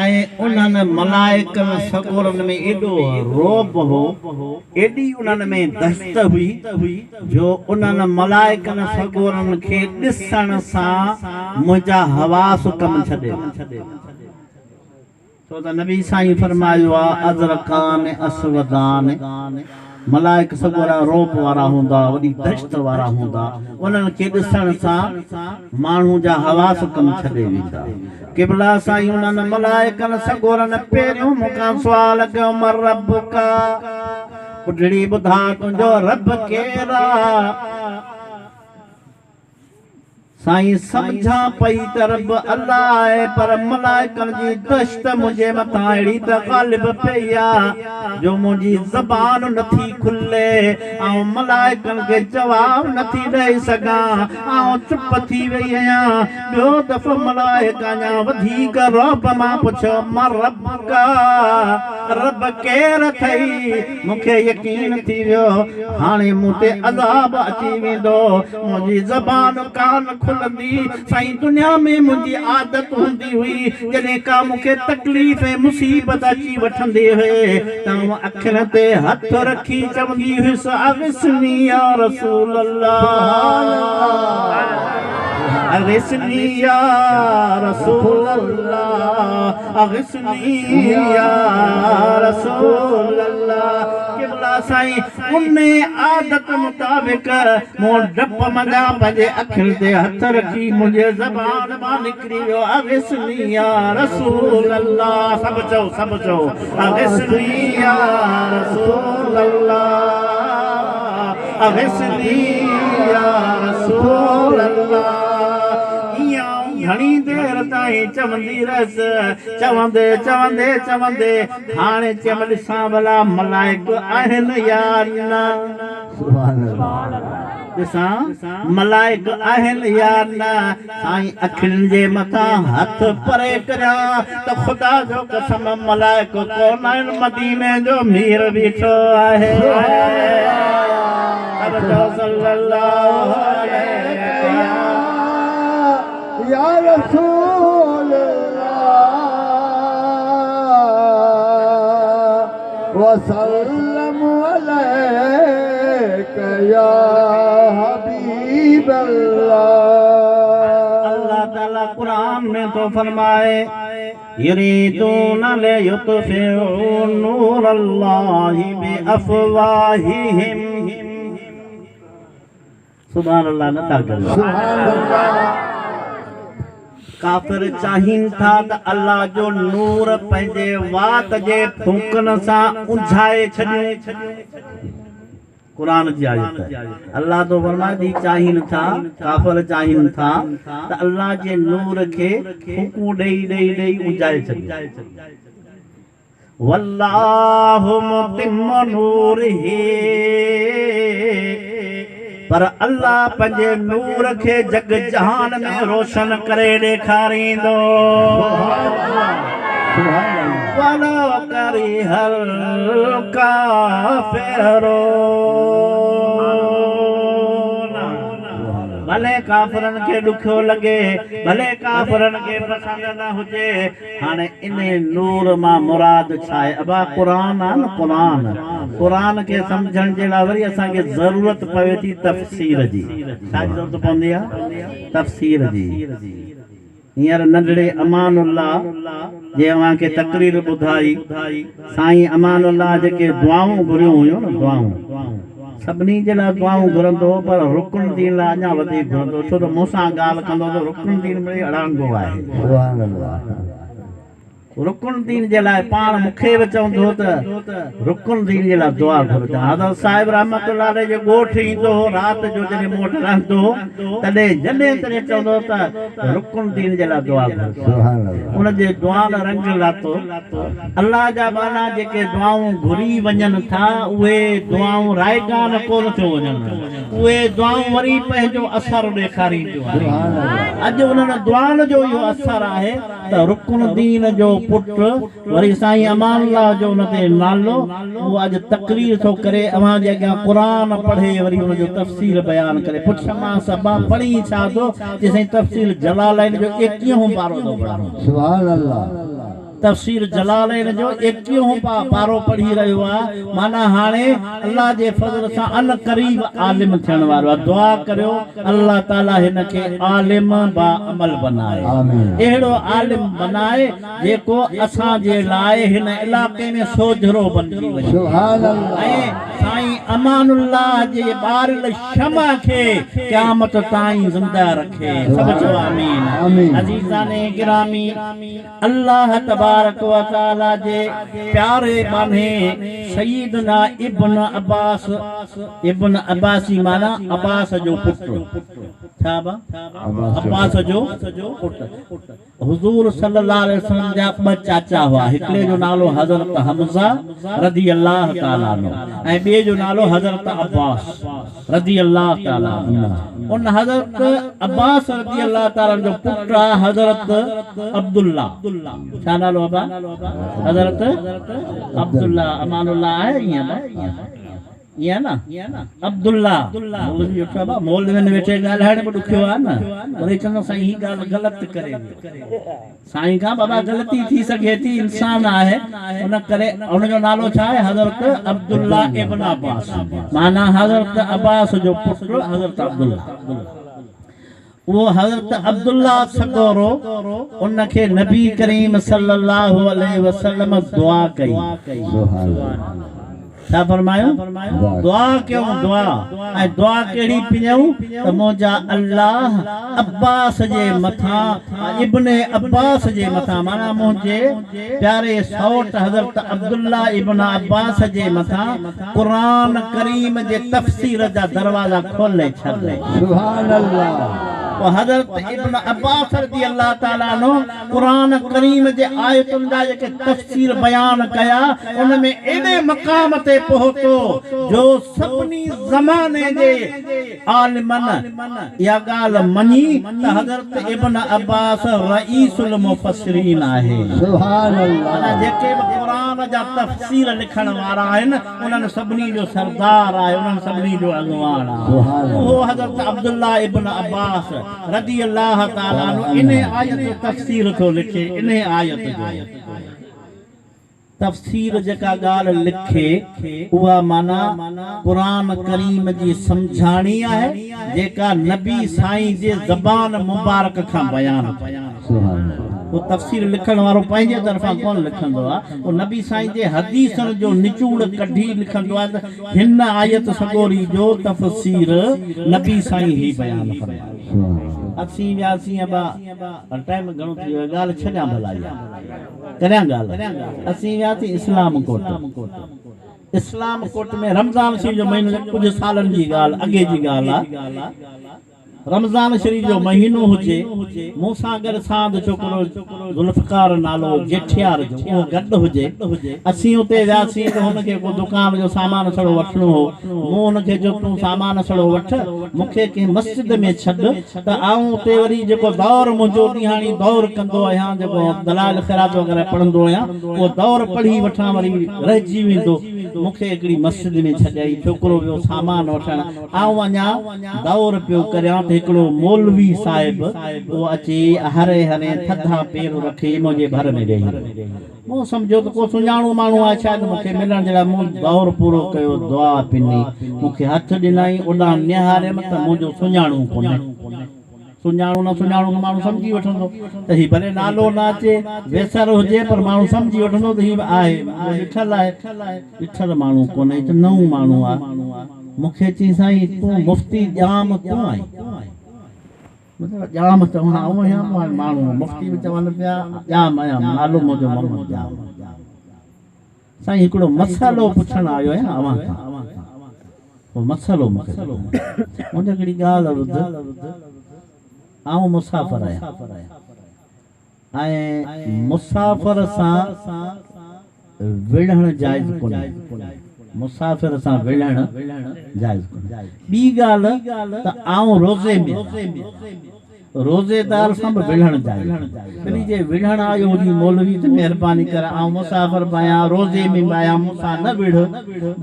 ۽ انهن ملائڪن سڳورن ۾ ايڏو رعب هو، ايڏي انهن ۾ دهشت هئي جو انهن ملائڪن سڳورن کي ڏسڻ سان منهنجا حواس ڪم ڇڏي ويا. ڇو ته نبي سائين فرمايو آ، ازرقان اسودان، ملائڪ سڳورا رعب وارا هوندا، وڏي دهشت وارا هوندا، انهن کي ڏسڻ سان ماڻهو جا حواس ڪم ڇڏي ويندا. قبلا سائين انهن ملائڪن سڳورن پهريون مون کان سوال ڪيو من ربک؟ ٻڍڙي ٻڌاء تنهنجو رب ڪير آ؟ سائين سمجهان پئي ته رب الله آهي پر ملائڪن جي دهشت منهنجي مٿان اهڙي ته غالب پئي آ جو منهنجي زبان نٿي کلي آئون ملائڪن کي جواب نٿي ڏئي سگهان آئون چپ ٿي وئي آهيان ٻيو دفعو ملائڪ اڃا وڌيڪ رعب مان پڇيو من ربک رب ڪير اٿئي؟ مون کي يقين ٿي ويو هاڻي مون تي عذاب اچي ويندو، منهنجي زبان ڪانه کلندي. سائين دنيا ۾ منهنجي عادت هوندي هئي جڏهن ڪا مون کي تڪليف ۽ مصيبت اچي وٺندي هئي ته آئون اکين تي هٿ رکي چوندي هيس اغثني يا رسول الله اغثني يا رسول الله اغثني يا رسول الله قبلا سائين ان عادت مطابق مون ڊپ منجهان پنهنجي اکين تي هٿ رکي منهنجي زبان مان نڪري ويو اغثني يا رسول الله سڀ چئو سڀ چئو اغثني يا رسول الله اغثني يا رسول الله ائين آئون گهڻي دير تائين چوندي رهيس چوندي چوندي چوندي هاڻي چيم ڏسان ڀلا ملائڪ آهن يا نه؟ ڏسان ملائڪ آهن يا نه؟ سائين اکين جي مٿان هٿ پري ڪريان ته خدا جو قسم ملائڪ ڪونه آهن مديني جو مير بيٺو آهي. سڀ چئو صلي الله عليه يا رسول الله وسلم عليك يا حبيب الله. الله تعالي قرآن ۾ ٿو فرمائي يريدون ليطفئوا نور الله بافواههم. سبحان الله نه ٿا ڪريو. سبحان الله. ڪافر چاهين ٿا ته الله جو نور پنهنجي وات جي ڦوڪن سان اونجهائي ڇڏيون. قرآن جي آيت الله ٿو فرمائي ته هي چاهين ٿا، ڪافر چاهين ٿا ته الله جي نور کي ڦوڪون ڏئي ڏئي ڏئي اونجهائي ڇڏيون. والله متم نوره پر الله پنهنجي نور کي جڳ جهان ۾ روشن ڪري ڏيکاريندو. ولو ڪره الڪافرون. ڀلي ڪافرن کي ڏکيو لڳي، ڀلي ڪافرن کي پسند نه هجي، هاڻي انهي نور مان مراد ڇا آهي؟ ابا قرآن آهي نه قرآن، قرآن کي سمجهڻ جي لاء وري اسان کي ضرورت پوي ٿي تفسير جي. ڇا جي ضرورت پوندي آهي؟ تفسير جي. هينئر ننڍڙي امان الله جي اوهان کي تقرير ٻڌائي، سائين امان الله جيڪي دعائون گهريون هيون نه دعائون، سڀني جي لاء دعائون گهرندو هو پر رڪن الدين لاء اڃا وڌيڪ گهرندو هو ڇو ته مون سان ڳالهه ڪندو ته رڪن الدين مڙئي اڙانگو آهي. سبحان الله. رڪن الدين جي لاء پاڻ مون کي به چوندو هو ته رڪن الدين جي لاء دعا گهرجان. حضرت صاحب رحمة الله عليه جي ڳوٺ ايندو هو رات جو جڏهن مون وٽ رهندو هو تڏهن جڏهن تڏهن چوندو هو ته رڪن الدين جي لاء دعا گهرجان. سبحان الله. ان جي دعائن رنگ لاتو. الله جا ٻانها جيڪي دعائون گهري وڃن ٿا، اهي دعائون رائگان ڪونه ٿيون وڃن. اهي دعائون وري پنهنجو اثر ڏيکارينديون آهن. اڄ انهن دعائن جو اهو اثر آهي ته رڪن الدين جو پٽ وري سائين امان الله جو ان تي نالو، اهو اڄ تقرير ٿو ڪري، اوهان جي اڳيان قرآن پڙهي وري ان جو تفسير بيان ڪري. پڇيومانس ابا پڙهين ڇا ٿو؟ چي سائين تفسير جلالين جو ايڪيهون پارو ٿو پڙهان. سبحان الله. تفسير جلالين جو ايڪيهون پارو پڙهي رهيو آ، معنيٰ هاڻي الله جي فضل سان عنقريب عالم ٿيڻ وارو آ. دعا ڪريو الله تعالي هن کي عالم باعمل بنائي. اهڙو عالم بنائي جيڪو اسان جي لاء هن علائقي ۾ سوجهرو بنجي وڃي ۽ سائين امان الله جي ٻاريل شمع کي قيامت تائين زنده رکي. سڀ چئو آمين. عزيزان گرامي! الله تبارڪ و تعالي جي پياري ٻانهي سيدنا ابن عباس، ابن عباسي معنيٰ عباس جو پٽ، ڇا با؟ عباس جو پٽ. حضور صلي الله عليه وسلم جا ٻه چاچا هئا، هڪڙي جو نالو حضرت حمزه رضي الله تعالٰي عنه ۽ ٻئي جو نالو حضرت عباس رضي الله تعالٰي عنه. ان حضرت عباس رضي الله تعالٰي عنه جو پٽ آ حضرت عبدالله. ڇا نالو ابا؟ حضرت عبدالله. امان الله آهي ائين ابا؟ ائين نه عبدالله مولوي ويٺو آ مولوين ويٺي ڳالهائڻ به ڏکيو آ نه وري چوندو سائين هي ڳالهه غلط ڪري ويو سائين کان بابا غلطي ٿي سگهي ٿي انسان آهي ان ڪري ان جو نالو ڇا آهي حضرت عبدالله ابن عباس معنيٰ حضرت عباس جو پٽ حضرت عبدالله اهو حضرت عبدالله سڳورو ان کي نبي ڪريم صلي الله عليه وسلم دعا ڪئي. ڇا فرمايو؟ دعا ڪيائون دعا ۽ دعا ڪهڙي پنيائون ته منهنجا الله عباس جي مٿان ابن عباس جي مٿان معنيٰ منهنجي پياري سئوٽ حضرت عبدالله ابن عباس جي مٿان قرآن ڪريم جي تفسير جا دروازا کولي ڇڏ. سبحان الله. پوء حضرت ابن عباس رضي الله تعالٰي عنه قرآن ڪريم جي آيتن جا جيڪي تفسير بيان ڪيا ان ۾ ايڏي مقام تي پهتو جو سڀني زماني جي عالمن اها ڳالهه مڃي ته حضرت ابن عباس رئيس المفسرين آهي. سبحان الله. معنيٰ جيڪي به قرآن جا تفسير لکڻ وارا آهن انهن سڀني جو سردار آهي انهن سڀني جو اڳواڻ آهي. اهو حضرت عبدالله ابن عباس رضي الله تعالٰي عنه انهي آيت جو تفسير ٿو لکي انهي آيت جو. تفسير جيڪا ڳالهه لکي اها معنيٰ قرآن ڪريم جي سمجهاڻي آهي جيڪا نبي سائين جي زبان مبارڪ کان بيان ٿي. اهو تفسير لکڻ وارو پنهنجي طرفان ڪونه لکندو آهي اهو نبي سائين جي حديثن جو نچوڙ ڪڍي لکندو آهي ته هن آيت سڳوري جو تفسير نبي سائين هي بيان فرمايو. اسين وياسين ابا ٽائيم گهڻو ٿي ويو آهي ڳالهه ڇڏيان ڀلا اها. ڪريان ڳالهه. اسين وياسين اسلام ڪوٽ. اسلام ڪوٽ ۾ رمضان شريف جو مهينو ڪجهه سالن جي ڳالهه اڳي جي ڳالهه آ. رمضان شريف جو مهينو هجي مون سان گڏ ساند ڇوڪرو ذوالفقار نالو جيٺيار جو اهو گڏ هجي. اسين اتي وياسين ته هن کي ڪو دڪان جو سامان سڙو وٺڻو هو. مون هن کي چيو تون سامان سڙو وٺ مون کي ڪنهن مسجد ۾ ڇڏ. ته آئون اتي وري جيڪو دور منهنجو ڏينهاڻي دور ڪندو آهيان جيڪو دلائل خيرات وغيره پڙهندو آهيان اهو دور پڙهي وٺان وري رهجي ويندو مون کي هڪڙي مسجد ۾ ڇڏيائين ڇوڪرو ويو سامان وٺڻ آئون اڃا دور پيو ڪريان ته هڪڙو مولوي صاحب اهو اچي هري هري ٿڌا پير رکي منهنجي ڀر ۾ ويهي رهيو. مون سمجهيو ته ڪو سڃاڻو ماڻهو آهي شايد مون کي ملڻ جي لاء مون دور پورو ڪيو دعا پني مون کي هٿ ڏنائين اوڏانهن نهاريم ته منهنجو سڃاڻو ڪونهي. سڃاڻو نه سڃاڻو ته ماڻهو سمجهي وٺندو ته هي ڀلي نالو نه اچي ويسر هجي پر ماڻهو سمجهي وٺندو ته هي به آهي منهنجو ڏٺل آهي ڏٺل ماڻهو ڪونهي هي ته نئون ماڻهو آهي مون کي چيائين سائين تون مفتي ڄام تون آهين. مطلب ڄام چوان آئون آهيان پوء هاڻي ماڻهو مفتي به چون پيا ڄام آهيان نالو منهنجو محمد ڄام سائين هڪڙو مسئلو پڇڻ آيو آهيان اوهان کان پوء مسئلو مون کي منهنجي هڪڙي ڳالهه ٻڌ آئون مسافر آهيان ۽ مسافر سان وڙهڻ جائز ڪونهي. مسافر سان وڙهڻ جائز ڪونهي. ٻي ڳالهه ته آئون روزي ۾ آهيان. روزيدار سان به وڙهڻ جائز آهي. ڀلي جي وڙهڻ آيو هجين مولوي ته مهرباني ڪر آئون مسافر به آهيان روزي ۾ به آهيان مون سان نه وڙهه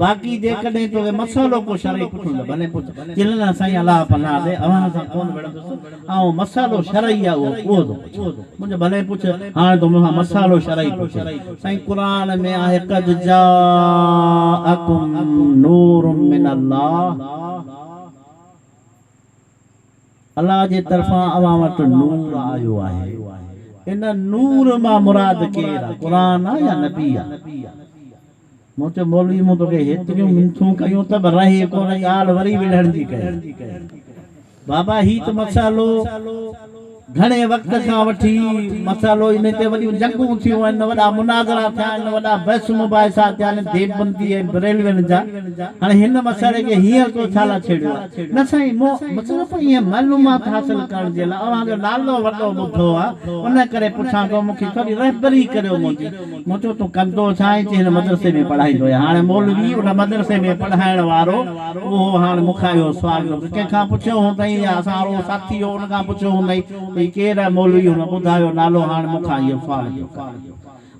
باقي جيڪڏهن توکي مسئلو ڪو شرعي پڇڻو ته ڀلي پڇ. چي نه نه سائين الله پناهه ڏي اوهان سان ڪونه وڙهندس آئون مسئلو شرعي آهي اهو اهو ٿو پڇان. مون چيو ڀلي پڇ هاڻي تون مون کان مسئلو شرعي پڇين. سائين قرآن ۾ آهي قد جاءڪم نور من الله. الله جي طرفان اوهان وٽ نور آيو آهي. ان نور مان مراد ڪير آ؟ قرآن آ يا نبي آ؟ مون چيو مولوي مون توکي هيتريون منٿون ڪيون ته به رهي ڪونه ڳالهه وري وڙهڻ جي ڪئي. بابا هي ته مسئلو گهڻي وقت کان وٺي مسئلو انهي تي وڏيون جنگون ٿيون آهن، وڏا مناظرا ٿيا آهن، وڏا بحث مباحثا ٿيا آهن ديوبندي ۽ بريلوين جا. هاڻي هن مسئلي کي هينئر تو ڇا لاء ڇيڙيو آهي؟ نه سائين مون صرف ائين معلومات حاصل ڪرڻ جي لاء اوهان جو نالو وڏو ٻڌو آهي ان ڪري پڇان ٿو مون کي ٿوري رهبري ڪريو منهنجي. مون چيو تون ڪندو ڇا آهين؟ چي هن مدرسي ۾ پڙهائيندو آهيان. هاڻي مولوي ان مدرسي ۾ پڙهائڻ وارو اهو هاڻ مون کان اهو سوال ڪيو ڪنهن کان پڇيو هوندئين يا اسان وارو اهو ساٿي هو ان کان پڇيو هوندئين ته هي ڪير آهي مولوي هن ٻڌايو نالو هاڻ مون کان اهو سوال پيو ڪري.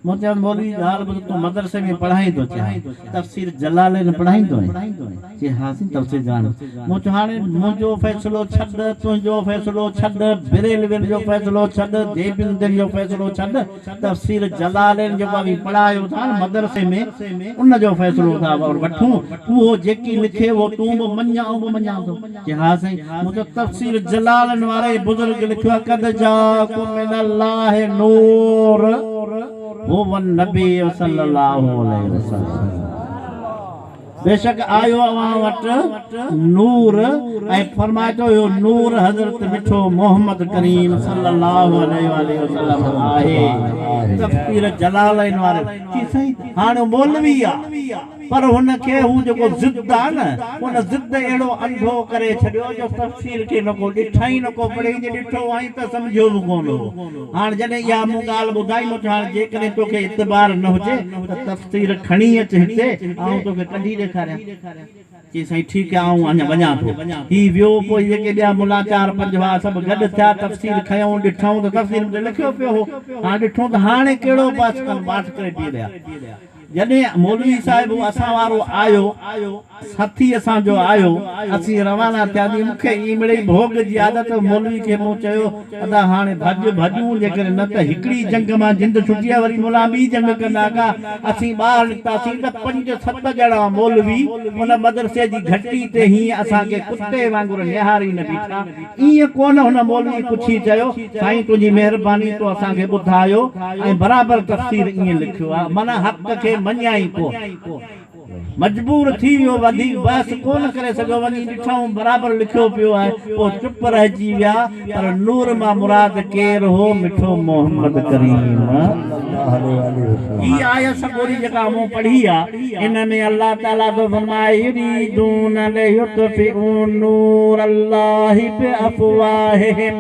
مون چيس مولوي ڳالهه ٻڌ تون مدرسي ۾ پڙهائين ٿو چي ها تفسير جلالين پڙهائيندو آهين چي ها سائين تفسير جلالين مون چيو هاڻي منهنجو فيصلو ڇڏ تنهنجو فيصلو ڇڏ بريلوين جو فيصلو ڇڏ ديوبندين جو فيصلو ڇڏ تفسير جلالين جيڪو اوهين پڙهايو ٿا نه مدرسي ۾ ان جو فيصلو ٿا وٺون اهو جيڪي لکي اهو تون به مڃ آئون به مڃان ٿو چي ها سائين مون چيو تفسير جلالين واري بزرگ لکيو آهي قد جاءڪم من الله نور هو النبي صلي الله عليه وسلم بيشڪ آيو اوهان وٽ نور ۽ فرمائي ٿو اهو نور حضرت مٺو محمد ڪريم صلي الله عليه واٰله وسلم آهي. تفسير جلالين واري چي سائين هاڻي مولوي آ پر هن کي هو جيڪو ضد آ نه ان ضد اهڙو انڌو ڪري ڇڏيو جو تفسير کي نه ڪو ڏٺائين نه ڪو پڙهيائين جي ڏٺو هئائين ته سمجهيو به ڪونه هو. هاڻ جڏهن اها مون ڳالهه ٻڌائي مون چيو هاڻ جيڪڏهن توکي اعتبار نه هجي ته تفسير کڻي اچ هتي آئون توکي ڪڍي ڏيکاريان. چيائين سائين ٺيڪ آهي آئون اڃا وڃان ٿو. هي ويو پوء جيڪي ٻيا ملا چار پنج هئا سڀ گڏ ٿيا تفسير کنيائون ڏٺائون ته تفسير ۾ ته لکيو پيو هو. هاڻ ڏٺو ته هاڻي ڪهڙو بحث ڪن ماٺ ڪري بيهي رهيا. جڏهن مولوي صاحب اسان وارو آيو، ساٿي اسان جو آيو، اسين روانا ٿياسين، مون کي ائين مڙئي ڀوڳ جي عادت، مولوي کي مون چيو، ادا هاڻي ڀڄ، ڀڄون، جيڪڏهن نه ته هڪڙي جنگ مان جند ڇٽي آهي، وري ملان ٻي جنگ ڪندا ڪا. اسين ٻاهر نڪتاسين ته پنج ست ڄڻا مولوي ان مدرسي جي گهٽي تي هيئن اسان کي ڪتي وانگر نهاري نه بيٺا. ائين ڪونه هن مولوي پڇي چيو، سائين تنهنجي مهرباني تو اسان کي ٻڌايو ۽ برابر تفسير ائين لکيو آهي معنيٰ حق کي مڃيائين ڪونه. مجبور ٿي ويو وڌيڪ بحث ڪونه ڪري سگهيو وڃي ڏٺائون برابر لکيو پيو آهي پوء چپ رهجي ويا پر نور مان مراد ڪير هو مٺو محمد ڪريم. هي آيت سڳوري جيڪا مون پڙهي آ ان ۾ الله تعالي ٿو فرمائي يريدون ليطفئوا نور الله بافواههم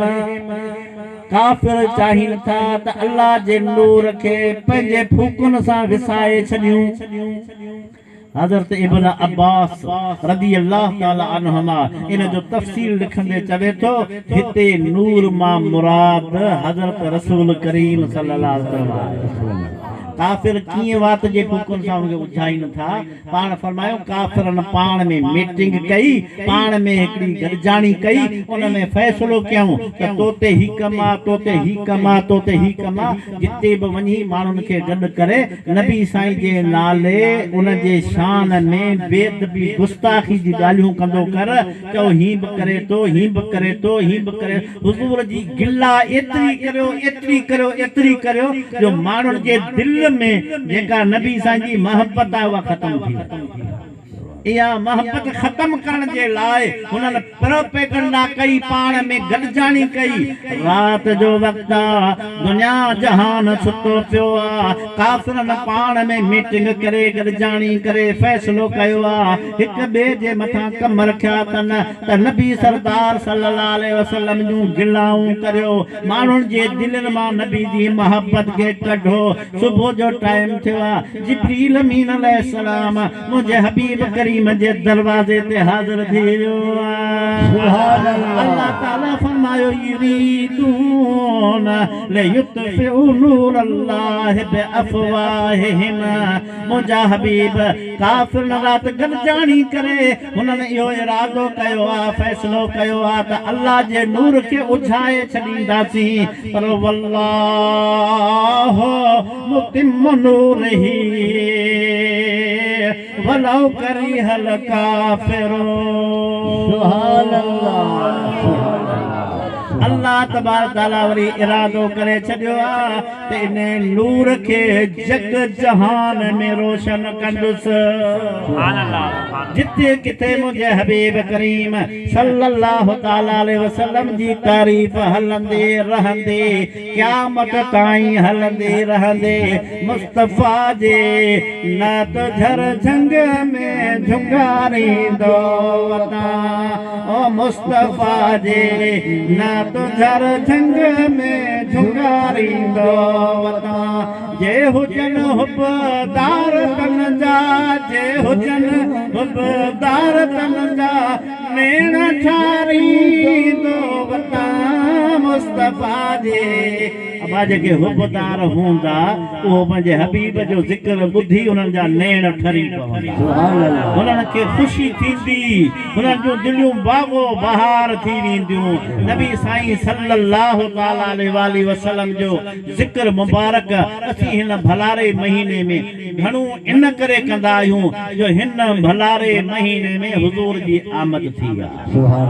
ڪافر چاهين ٿا ته الله جي نور کي پنهنجي ڦوڪن سان وسائي ڇڏيون. حضرت ابن عباس رضي الله تعالٰي عنهما ان جو تفسير لکندي چوي ٿو، هتي نور مان مراد حضرت رسول ڪريم صلي الله عليه وسلم آهي. ڪافر ڪيئن وات جي ڦوڪن سان ان کي اجهائين ٿا؟ پاڻ فرمايو، ڪافرن پاڻ ۾ ميٽنگ ڪئي، پاڻ ۾ هڪڙي گڏجاڻي ڪئي، ان ۾ فيصلو ڪيائون ته تو تي هي ڪم آ، تو تي هي ڪم آ، تو تي هي ڪم آ، جتي به وڃي ماڻهن کي گڏ ڪري نبي سائين جي نالي ان جي شان ۾ بي ادبي گستاخي جي ڳالهيون ڪندو ڪر، چئو هين به ڪري ٿو، هين به ڪري ٿو، هين به ڪري حضور جي گلا ايتري ڪريو، ايتري ڪريو، ايتري ڪريو جو ماڻهن جي دل ۾ جيڪا نبي سائين جي محبت آهي اها ختم ٿي وڃي. اها محبت ختم ڪرڻ جي لاء هنن پروپيگنڊا ڪئي، پاڻ ۾ گڏجاڻي ڪئي. رات جو وقت آ، دنيا جهان ستو پيو آ، ڪافرن پاڻ ۾ ميٽنگ ڪري گڏجاڻي ڪري فيصلو ڪيو آ، هڪ ٻئي جي مٿان ڪم رکيا اٿن ته نبي سردار صلي الله عليه وسلم جون گلائون ڪريو، ماڻهن جي دلين مان نبي جي محبت کي ڪڍو. صبح جو ٽائيم ٿيو آ، جبريل امين عليه السلام منهنجي حبيب ڪريم. ڪريم جي دروازي تي حاضر ٿي ويو آ. سبحان الله. الله تعالي فرمايو يريدون ليطفئوا نور الله بافواههم منهنجا حبيب ڪافرن رات گڏجاڻي ڪري هنن اهو ارادو ڪيو آ فيصلو ڪيو آ ته الله جي نور کي اجهائي ڇڏينداسين پر والله متم نوره ولو ڪره الڪافرون. سبحان الله سبحان الله. الله تبارڪ تعالي وري ارادو ڪري ڇڏيو آ ته انهي نور کي جڳ جهان ۾ روشن ڪندس. سبحان الله سبحان الله. جتي ڪٿي منهنجي حبيب ڪريم صلّي الله تعالٰي عليه وسلّم جي تعريف هلندي رهندي قيامت تائين هلندي رهندي مصطفيٰ جي نعت جھر جھنگ ۾ جھونگاريندو وتان او مصطفيٰ جي نعت جھر جھنگ ۾ جھونگاريندو وتان جي هجن حبدار تن جا جي هجن حبدار تن جا نيڻ ٺاريندو وتان مصطفيٰ جي ابا جيڪي حبدار هوندا اهو پنهنجي حبيب جو ذڪر ٻڌي انهن جا نيڻ ٺري پوندا هنن کي خوشي ٿيندي هنن جون دليون باغ و بهار ٿي وينديون نبي سائين صلي الله تعالٰي عليه واٰله وسلم جو ذڪر مبارڪ اسين هن ڀلاري مهيني ۾ گهڻو ان ڪري ڪندا آهيون جو هن ڀلاري مهيني ۾ حضور جي آمد ٿي آهي.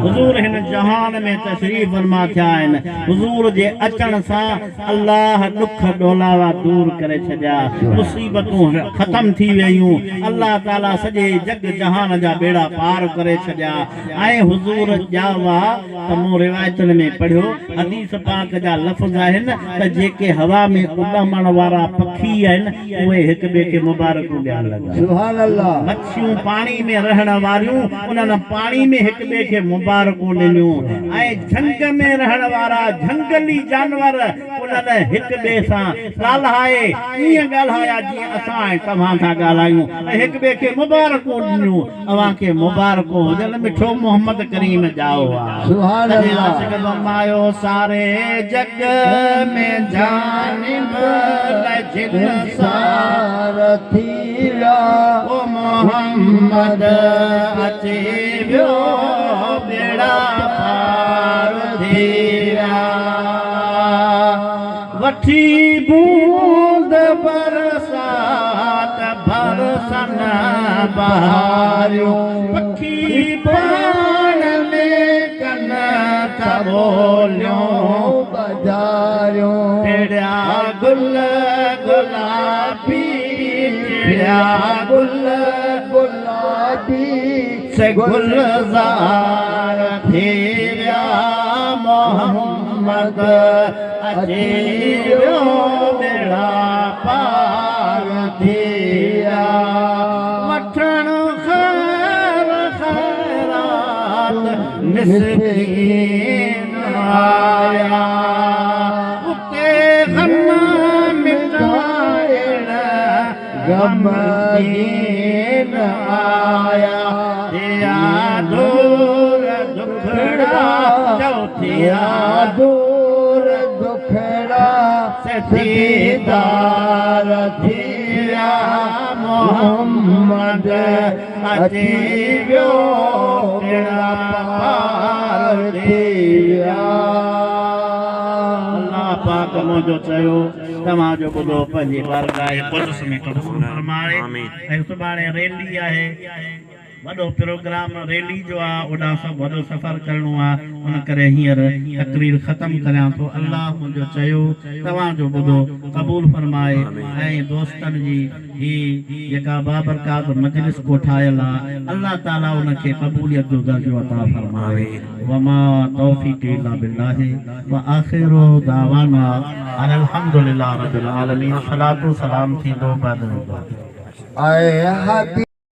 حضور هن جهان ۾ تشريف فرما ٿيا آهن. حضور جي اچڻ سان الله ڏک ڏولاوا دور ڪري ڇڏيا، مصيبتون ختم ٿي ويون، الله تعالي سڄي جڳ جهان جا ٻيڙا پار ڪري ڇڏيا ۽ حضور ڄاوا ته مون روايتن ۾ پڙهيو، حديث پاڪ جا لفظ آهن ته جيڪي هوا ۾ اڏامڻ وارا پکي آهن اهي هڪ ٻئي کي مبارڪون ڏيڻ لڳا. سبحان الله. مڇيون پاڻي ۾ رهڻ واريون انهن پاڻي ۾ هڪ ٻئي کي مبارڪون ڏنيون ۽ جهنگ ۾ رهڻ وارا جهنگلي جانور انهن هڪ ٻئي سان ڳالهائي ائين ڳالهايا جيئن اسان ۽ توهان ٿا ڳالهايون ۽ هڪ ٻئي کي مبارڪون ڏنيون. اوهان کي مبارڪون هجن مٺو محمد ڪريم ڄائو آ. سبحان تڏهن الله. عاشق فرمايو ساري جڳ ۾ جانب لئه جنسار ٿي ويا. او محمد اچي ويو ٻيڙا پار ٿي ويا. وٺي بوند برسات ڀرسن بهاريون پکي پاڻ ۾ ڪن ٿا ٻوليون ٻڌاريون. ٽڙيا گل گلابي ٽڙيا گل گلابي سي گلزار ٿي ويا محمد اچي ويو ٻيڙا پار ٿي ويا وٺڻ خير خيرات مسڪين آيا اتي غم مٽائڻ غمگين آيا ٿيا دور دکڙا چئو ٿيا دور دکڙا سي ديدار ٿي ويا محمد اچي ويو ٻيڙا پار ٿي ويا. الله پاڪ منهنجو چيو توهان جو ٻڌو پنهنجي بارگاهه قدس ۾ قبول فرمائي ۽ سڀاڻي ريلي آهي وڏو پروگرام ريلي جو آ اوڏانهن سڀ وڏو سفر ڪرڻو آ ان ڪري هينئر تقرير ختم ڪريان ٿو الله منهنجو چيو توهان جو ٻڌو قبول فرمائي ۽ دوستن جي هي جيڪا بابرڪات مجلس ڪوٺايل آ الله تعالي ان کي قبوليت جو درجو عطا فرمائي وما توفيقي الا بالله واخر دعوانا ان الحمد لله رب العالمين صلوة سلام ٿيندو بعد ۾. اي حبيب.